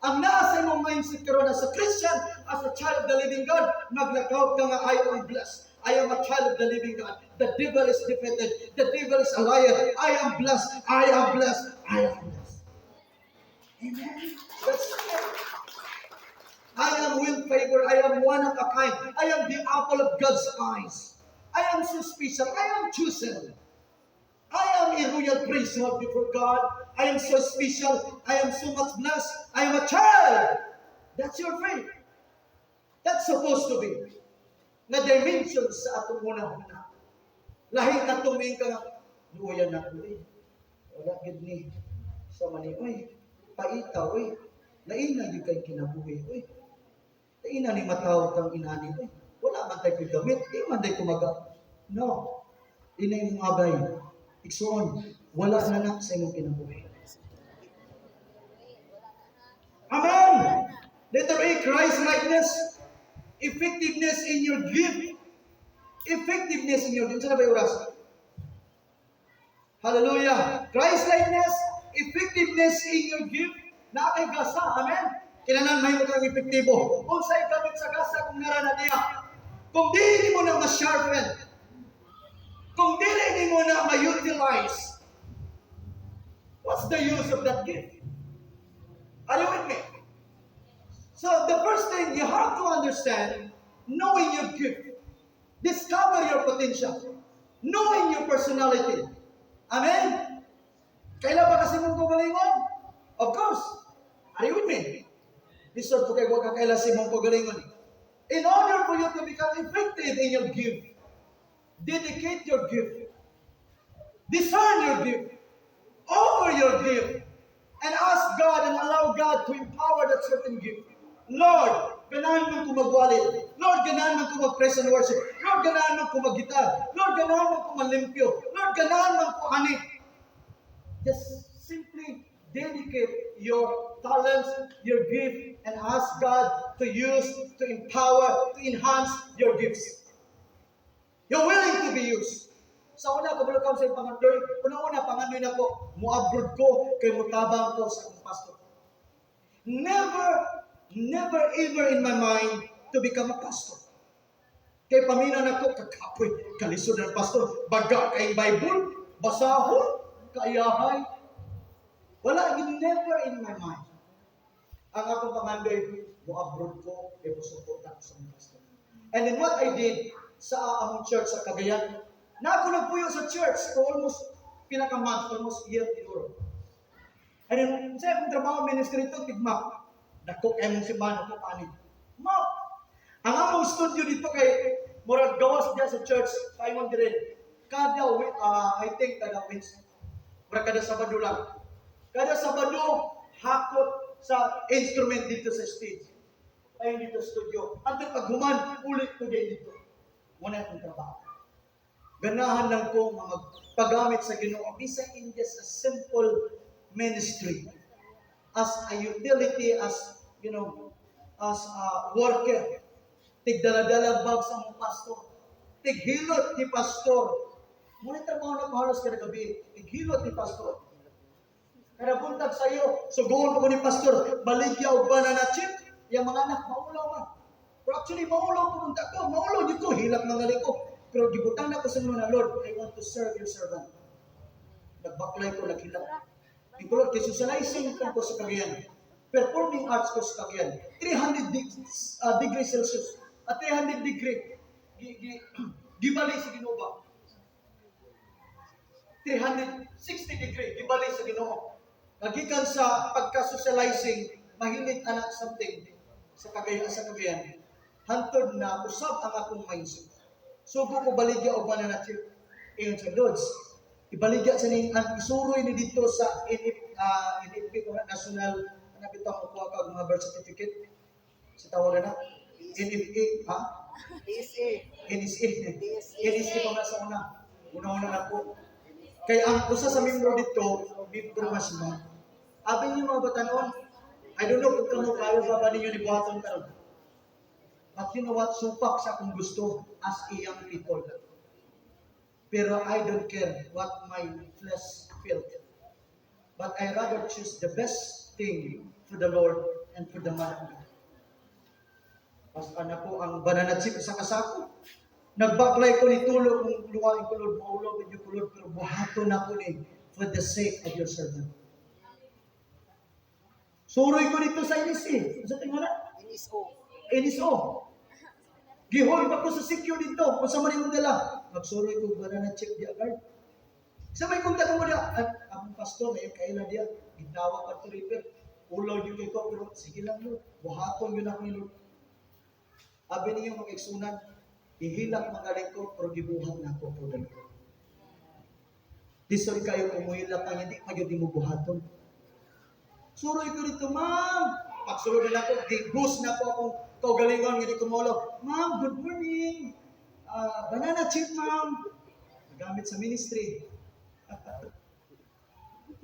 Ang naa sa imong mindset karon as a Christian, as a child of the living God, maglakaw ka nga I am blessed. I am a child of the living God. The devil is defeated. The devil is a liar. I am blessed. I am blessed. I am blessed. Amen. That's it. I am well favored. I am one of a kind. I am the apple of God's eyes. I am so special. I am chosen. I am a royal priesthood before God. I am so special. I am so much blessed. I am a child. That's your faith. That's supposed to be. Na dimension sa atong una-una. Lahi na tumingin ka nga, luoyan na ko eh. Wala gid ni. Sa mani, uy, paita, uy, lain na gyud kay kinabuhi, uy. Lain na ni mataw tang inani, uy. Wala man tay gamit, di man tay kumaga. No. Inay mong abay. Igsuon, wala na na sa imong kinabuhi. Amen! Letter A, Christ likeness. Effectiveness in your gift. Effectiveness in your gift. Saan na ba yung oras? Hallelujah. Christ likeness, effectiveness in your gift. Na kay gasa. Amen. Kinahanglan may kang epektibo. Unsay gamit sa gasa kung nara na niya? Kung dili mo na ma-sharpen, kung dili mo na ma-utilize, what's the use of that gift? Are you with me? So the first thing you have to understand, knowing your gift, discover your potential, knowing your personality. Amen? Kaila ba sa imong kaugalingon? Of course. Are you with me? Lisod po kay wa ka kaila sa imong kaugalingon. In order for you to become effective in your gift, dedicate your gift, discern your gift, offer your gift, and ask God and allow God to empower that certain gift. Lord, ganahan man ko magwali. Lord, ganahan man ko mag-praise and worship. Lord, ganahan man ko mag-guitar. Lord, ganahan man ko malimpyo. Lord, ganahan man ko ani. Just simply dedicate your talents, your gift, and ask God to use, to empower, to enhance your gifts. You're willing to be used. Sa una, kabalo ka sa pangandoy. Una-una, pangandoy na ko, muabroad ko, kay mutabang ko sa akong pastor. Never, never ever in my mind to become a pastor. Kay paminaw nako, kakapoy, kalisod ng pastor, baga kay Bible, basahon, kaayahay. Wala, never in my mind. Ang akong pangandoy, mo-abroad ko, kay mo-suporta ko sa akong pastor. And then what I did sa among church sa Cagayan, na ako nagpuyo sa church for almost pila ka month, almost year siguro. And then, sa akong trabaho ministry ito, tigmap. Dako kay mong simbahan ako panig. Map. Ang among studio dito kay murag gawas diya sa church, paingon dire. Kada I think kada Wednesday. Murag kada Sabado lang. Kada Sabado hakot sa instrument dito sa stage. Ayun dito sa studio. Hantod pag human, ulit ko din dito. Muna akong trabaho. Ganahan lang ko mga paggamit sa Ginoo bisan in just a simple ministry as a utility, as you know, as a worker. Tigdala-dala bag sa mong pastor. Tighilot ni pastor. Muna trabaho na ko halos kada gabi. Tighilot ni pastor. Kada buntag sa iyo, suguon ko ni pastor, baligya og banana chip. Yang mga anak, maulaw man. Pero actually, maulaw pumunta ko. Maulaw dito, hilak mga ko. Pero gibutang na ko sa mga, "Lord, I want to serve your servant." Nagbaklay ko, naghilak. Ikaw, Lord, kay socializing ko sa Cagayan. Performing arts ko sa Cagayan. 300 degree Celsius. At 300 degree, gibali sa Ginoo ba? 360 degree, gibali sa Ginoo. Nagikan sa pagka-socializing, mahilig anak something sa Cagayan. Hantod na usab ang akong mindset. Sugo ko baligya og banana chip. Ingon sa Lods, ibaligya sa ning ang isuroy ni dito sa NF, NFP ko na national ana bitaw mo kuha kag mga birth certificate sa tawag na NFA, ha? DSA. NSA. DSA. NSA pa nga sa una. Una-una na po. Kay ang usa sa membro dito, membro mas mo. Abi niyo mga batanon, I don't know kung kamo kayo ba ba ninyo ni buhaton karon. But you know what? Supak sa akong gusto as a young people. Pero I don't care what my flesh felt. But I rather choose the best thing for the Lord and for the man of God. Pas ana ko ang banana chip sa kasako. Nagbaklay ko ni tulo kung luwain ko, Lord, maulo medyo ko, Lord, pero buhaton na ko ni for the sake of your servant. Suroy ko dito sa NSA. Sa tingala? NSO. NSO. Gihol pa ko sa CQ dito. Kung sa man imong dala. Magsuroy ko banana chip di agad. Sa may kontak mo diya, at among pastor na yung kaila diya, ginawa pa to repair. Ulaw yun kay ko, pero sige lang, Lord. Buhaton yun ako ni Lord. Abi niyo mga igsunan, ihilak mga lingkod, pero gibuhat na ako for the Lord. Lisod kayo kung muhilak ang hindi pa yun mo buhaton. Suroy ko dito, ma'am. Pagsulod na ko, gibus na ko akong kaugalingon nga di ko molo. Ma'am, good morning. Ah, banana chip, ma'am. Nagamit sa ministry.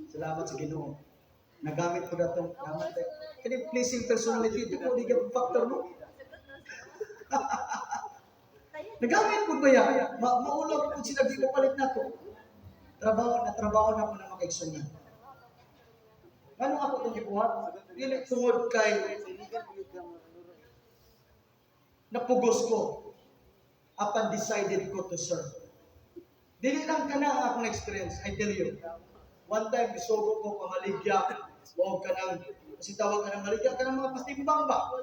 Salamat sa Ginoo. Nagamit ko datong gamit. Kani pleasing personality, di ko di ka factor, no? Nagamit ko ba ya? Maulaw kung sila di ko palit na to. Trabaho na ko na makaigsunan. Ano ako itong gibuhat? Dili tungod kay napugos ko apan decided ko to serve. Dili lang kana ang akong experience, I tell you. One time, bisugo ko pamaligya, o kanang, kasi tawag ka ng maligya, kanang mga patimbang ba?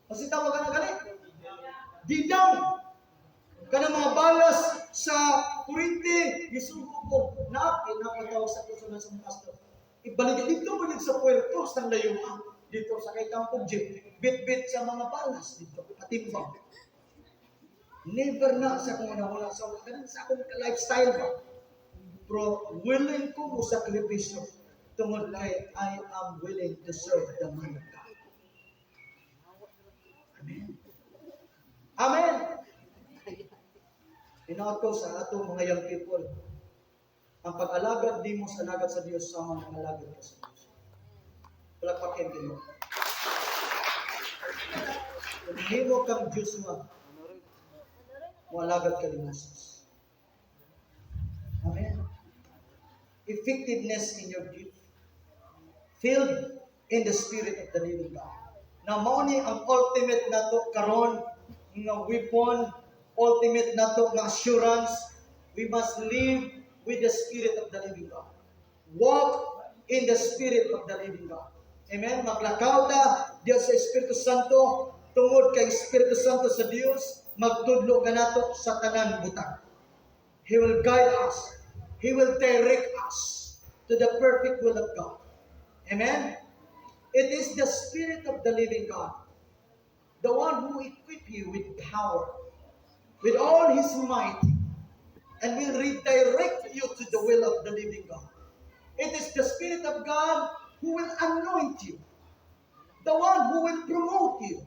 Kasi tawag ka ng gani? Didaw! Kanang mga balas sa kurinte, gisugo ko, na, pinapatawag sa personal sa mga pastor. Ibalik dito mo din sa puerto, sa layuan, dito sa kay Kampong Jeep, bit-bit sa mga balas dito, patimbang. Never na sa akong una sa kanang sa akong lifestyle ba. Pero willing ko mo sakripisyo tungod kay I am willing to serve the man of God. Amen. Amen. Hinaot ko sa atong mga young people, ang pag-alagad nimo sa alagad sa Dios sama ng alagad ka sa Dios. Palakpakin Ginoo. Kung himo kang Joshua, moalagad ka ni Moses. Amen. Effectiveness in your gift. Filled in the Spirit of the living God. Na mao ni ang ultimate nato karon nga weapon, ultimate nato nga assurance, we must live with the Spirit of the living God. Walk in the Spirit of the living God. Amen. Maglakaw ta diya sa Espiritu Santo tungod kay Espiritu Santo sa Dios magtudlo kanato sa tanan butang. He will guide us. He will direct us to the perfect will of God. Amen. It is the Spirit of the living God, the one who equip you with power, with all His might, and will redirect you to the will of the living God. It is the Spirit of God who will anoint you, the one who will promote you.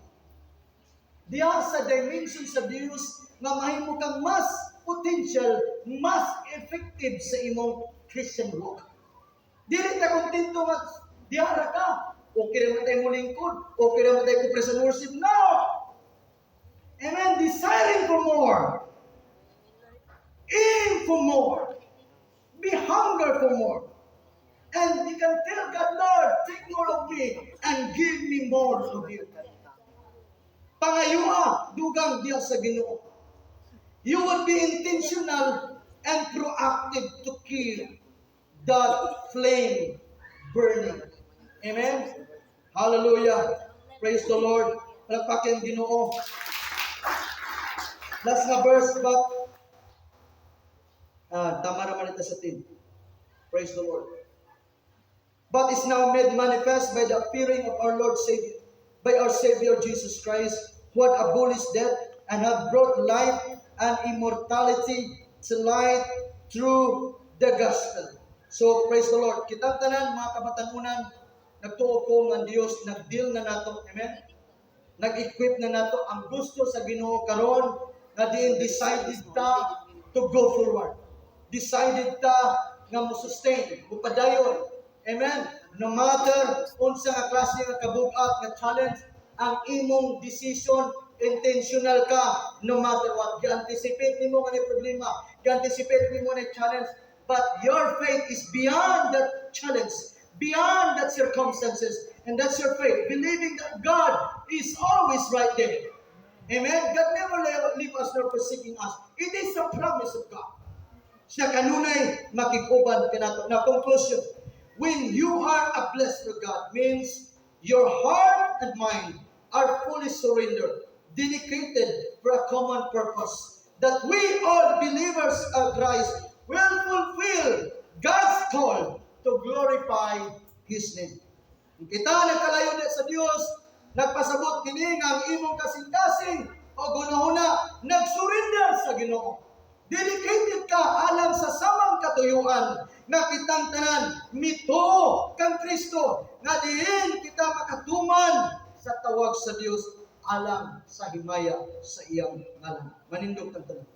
Diya sa dimension sa Dios nga mahimo kang mas potential, mas effective sa imong Christian walk. Dili ta kontento nga diha ra ka. Okay ra man tayo mo lingkod, okay ra man tayo ko praise and worship. No! Amen. Desiring for more. Aim for more. Be hunger for more. And you can tell God, "Lord, take more of me and give me more of you." Pangayua, dugang diya sa Ginoo. You would be intentional and proactive to keep that flame burning. Amen? Hallelujah. Praise the Lord. Palakpakin Ginoo. Last na verse, but tama naman ito sa team. Praise the Lord. But is now made manifest by the appearing of our Lord Savior, by our Savior Jesus Christ, who had abolished death and had brought life and immortality to light through the gospel. So, praise the Lord. Kitang tanan, mga kabatanunan, nagtuo ko nga ang Dios nag-deal na nato. Amen? Nag-equip na nato. Ang gusto sa Ginoo karon nga diin decided ta to go forward. Decided ta nga mo sustain, mo padayon. Amen? No matter unsa nga klase nga kabugat nga challenge, ang imong decision, intentional ka no matter what. Gi-anticipate nimo nga ni problema, gi-anticipate nimo ni challenge, but your faith is beyond that challenge, beyond that circumstances, and that's your faith, believing that God is always right there. Amen? God never leave us nor forsaking us. It is the promise of God. Siya kanunay makig-uban kanato. Na conclusion, when you are a blessed of God means your heart and mind are fully surrendered, dedicated for a common purpose, that we all believers of Christ will fulfill God's call to glorify His name. Kung kita nagkalayo na sa Dios, nagpasabot kini nga ang imong kasing-kasing o gunahuna nagsurrender sa Ginoo. Dedicated ka alang sa samang katuyuan. Nga kitang tanan mituo kang Kristo, nga diin kita makatuman sa tawag sa Dios alang sa himaya sa iyang ngalan. Manindog tang tanan.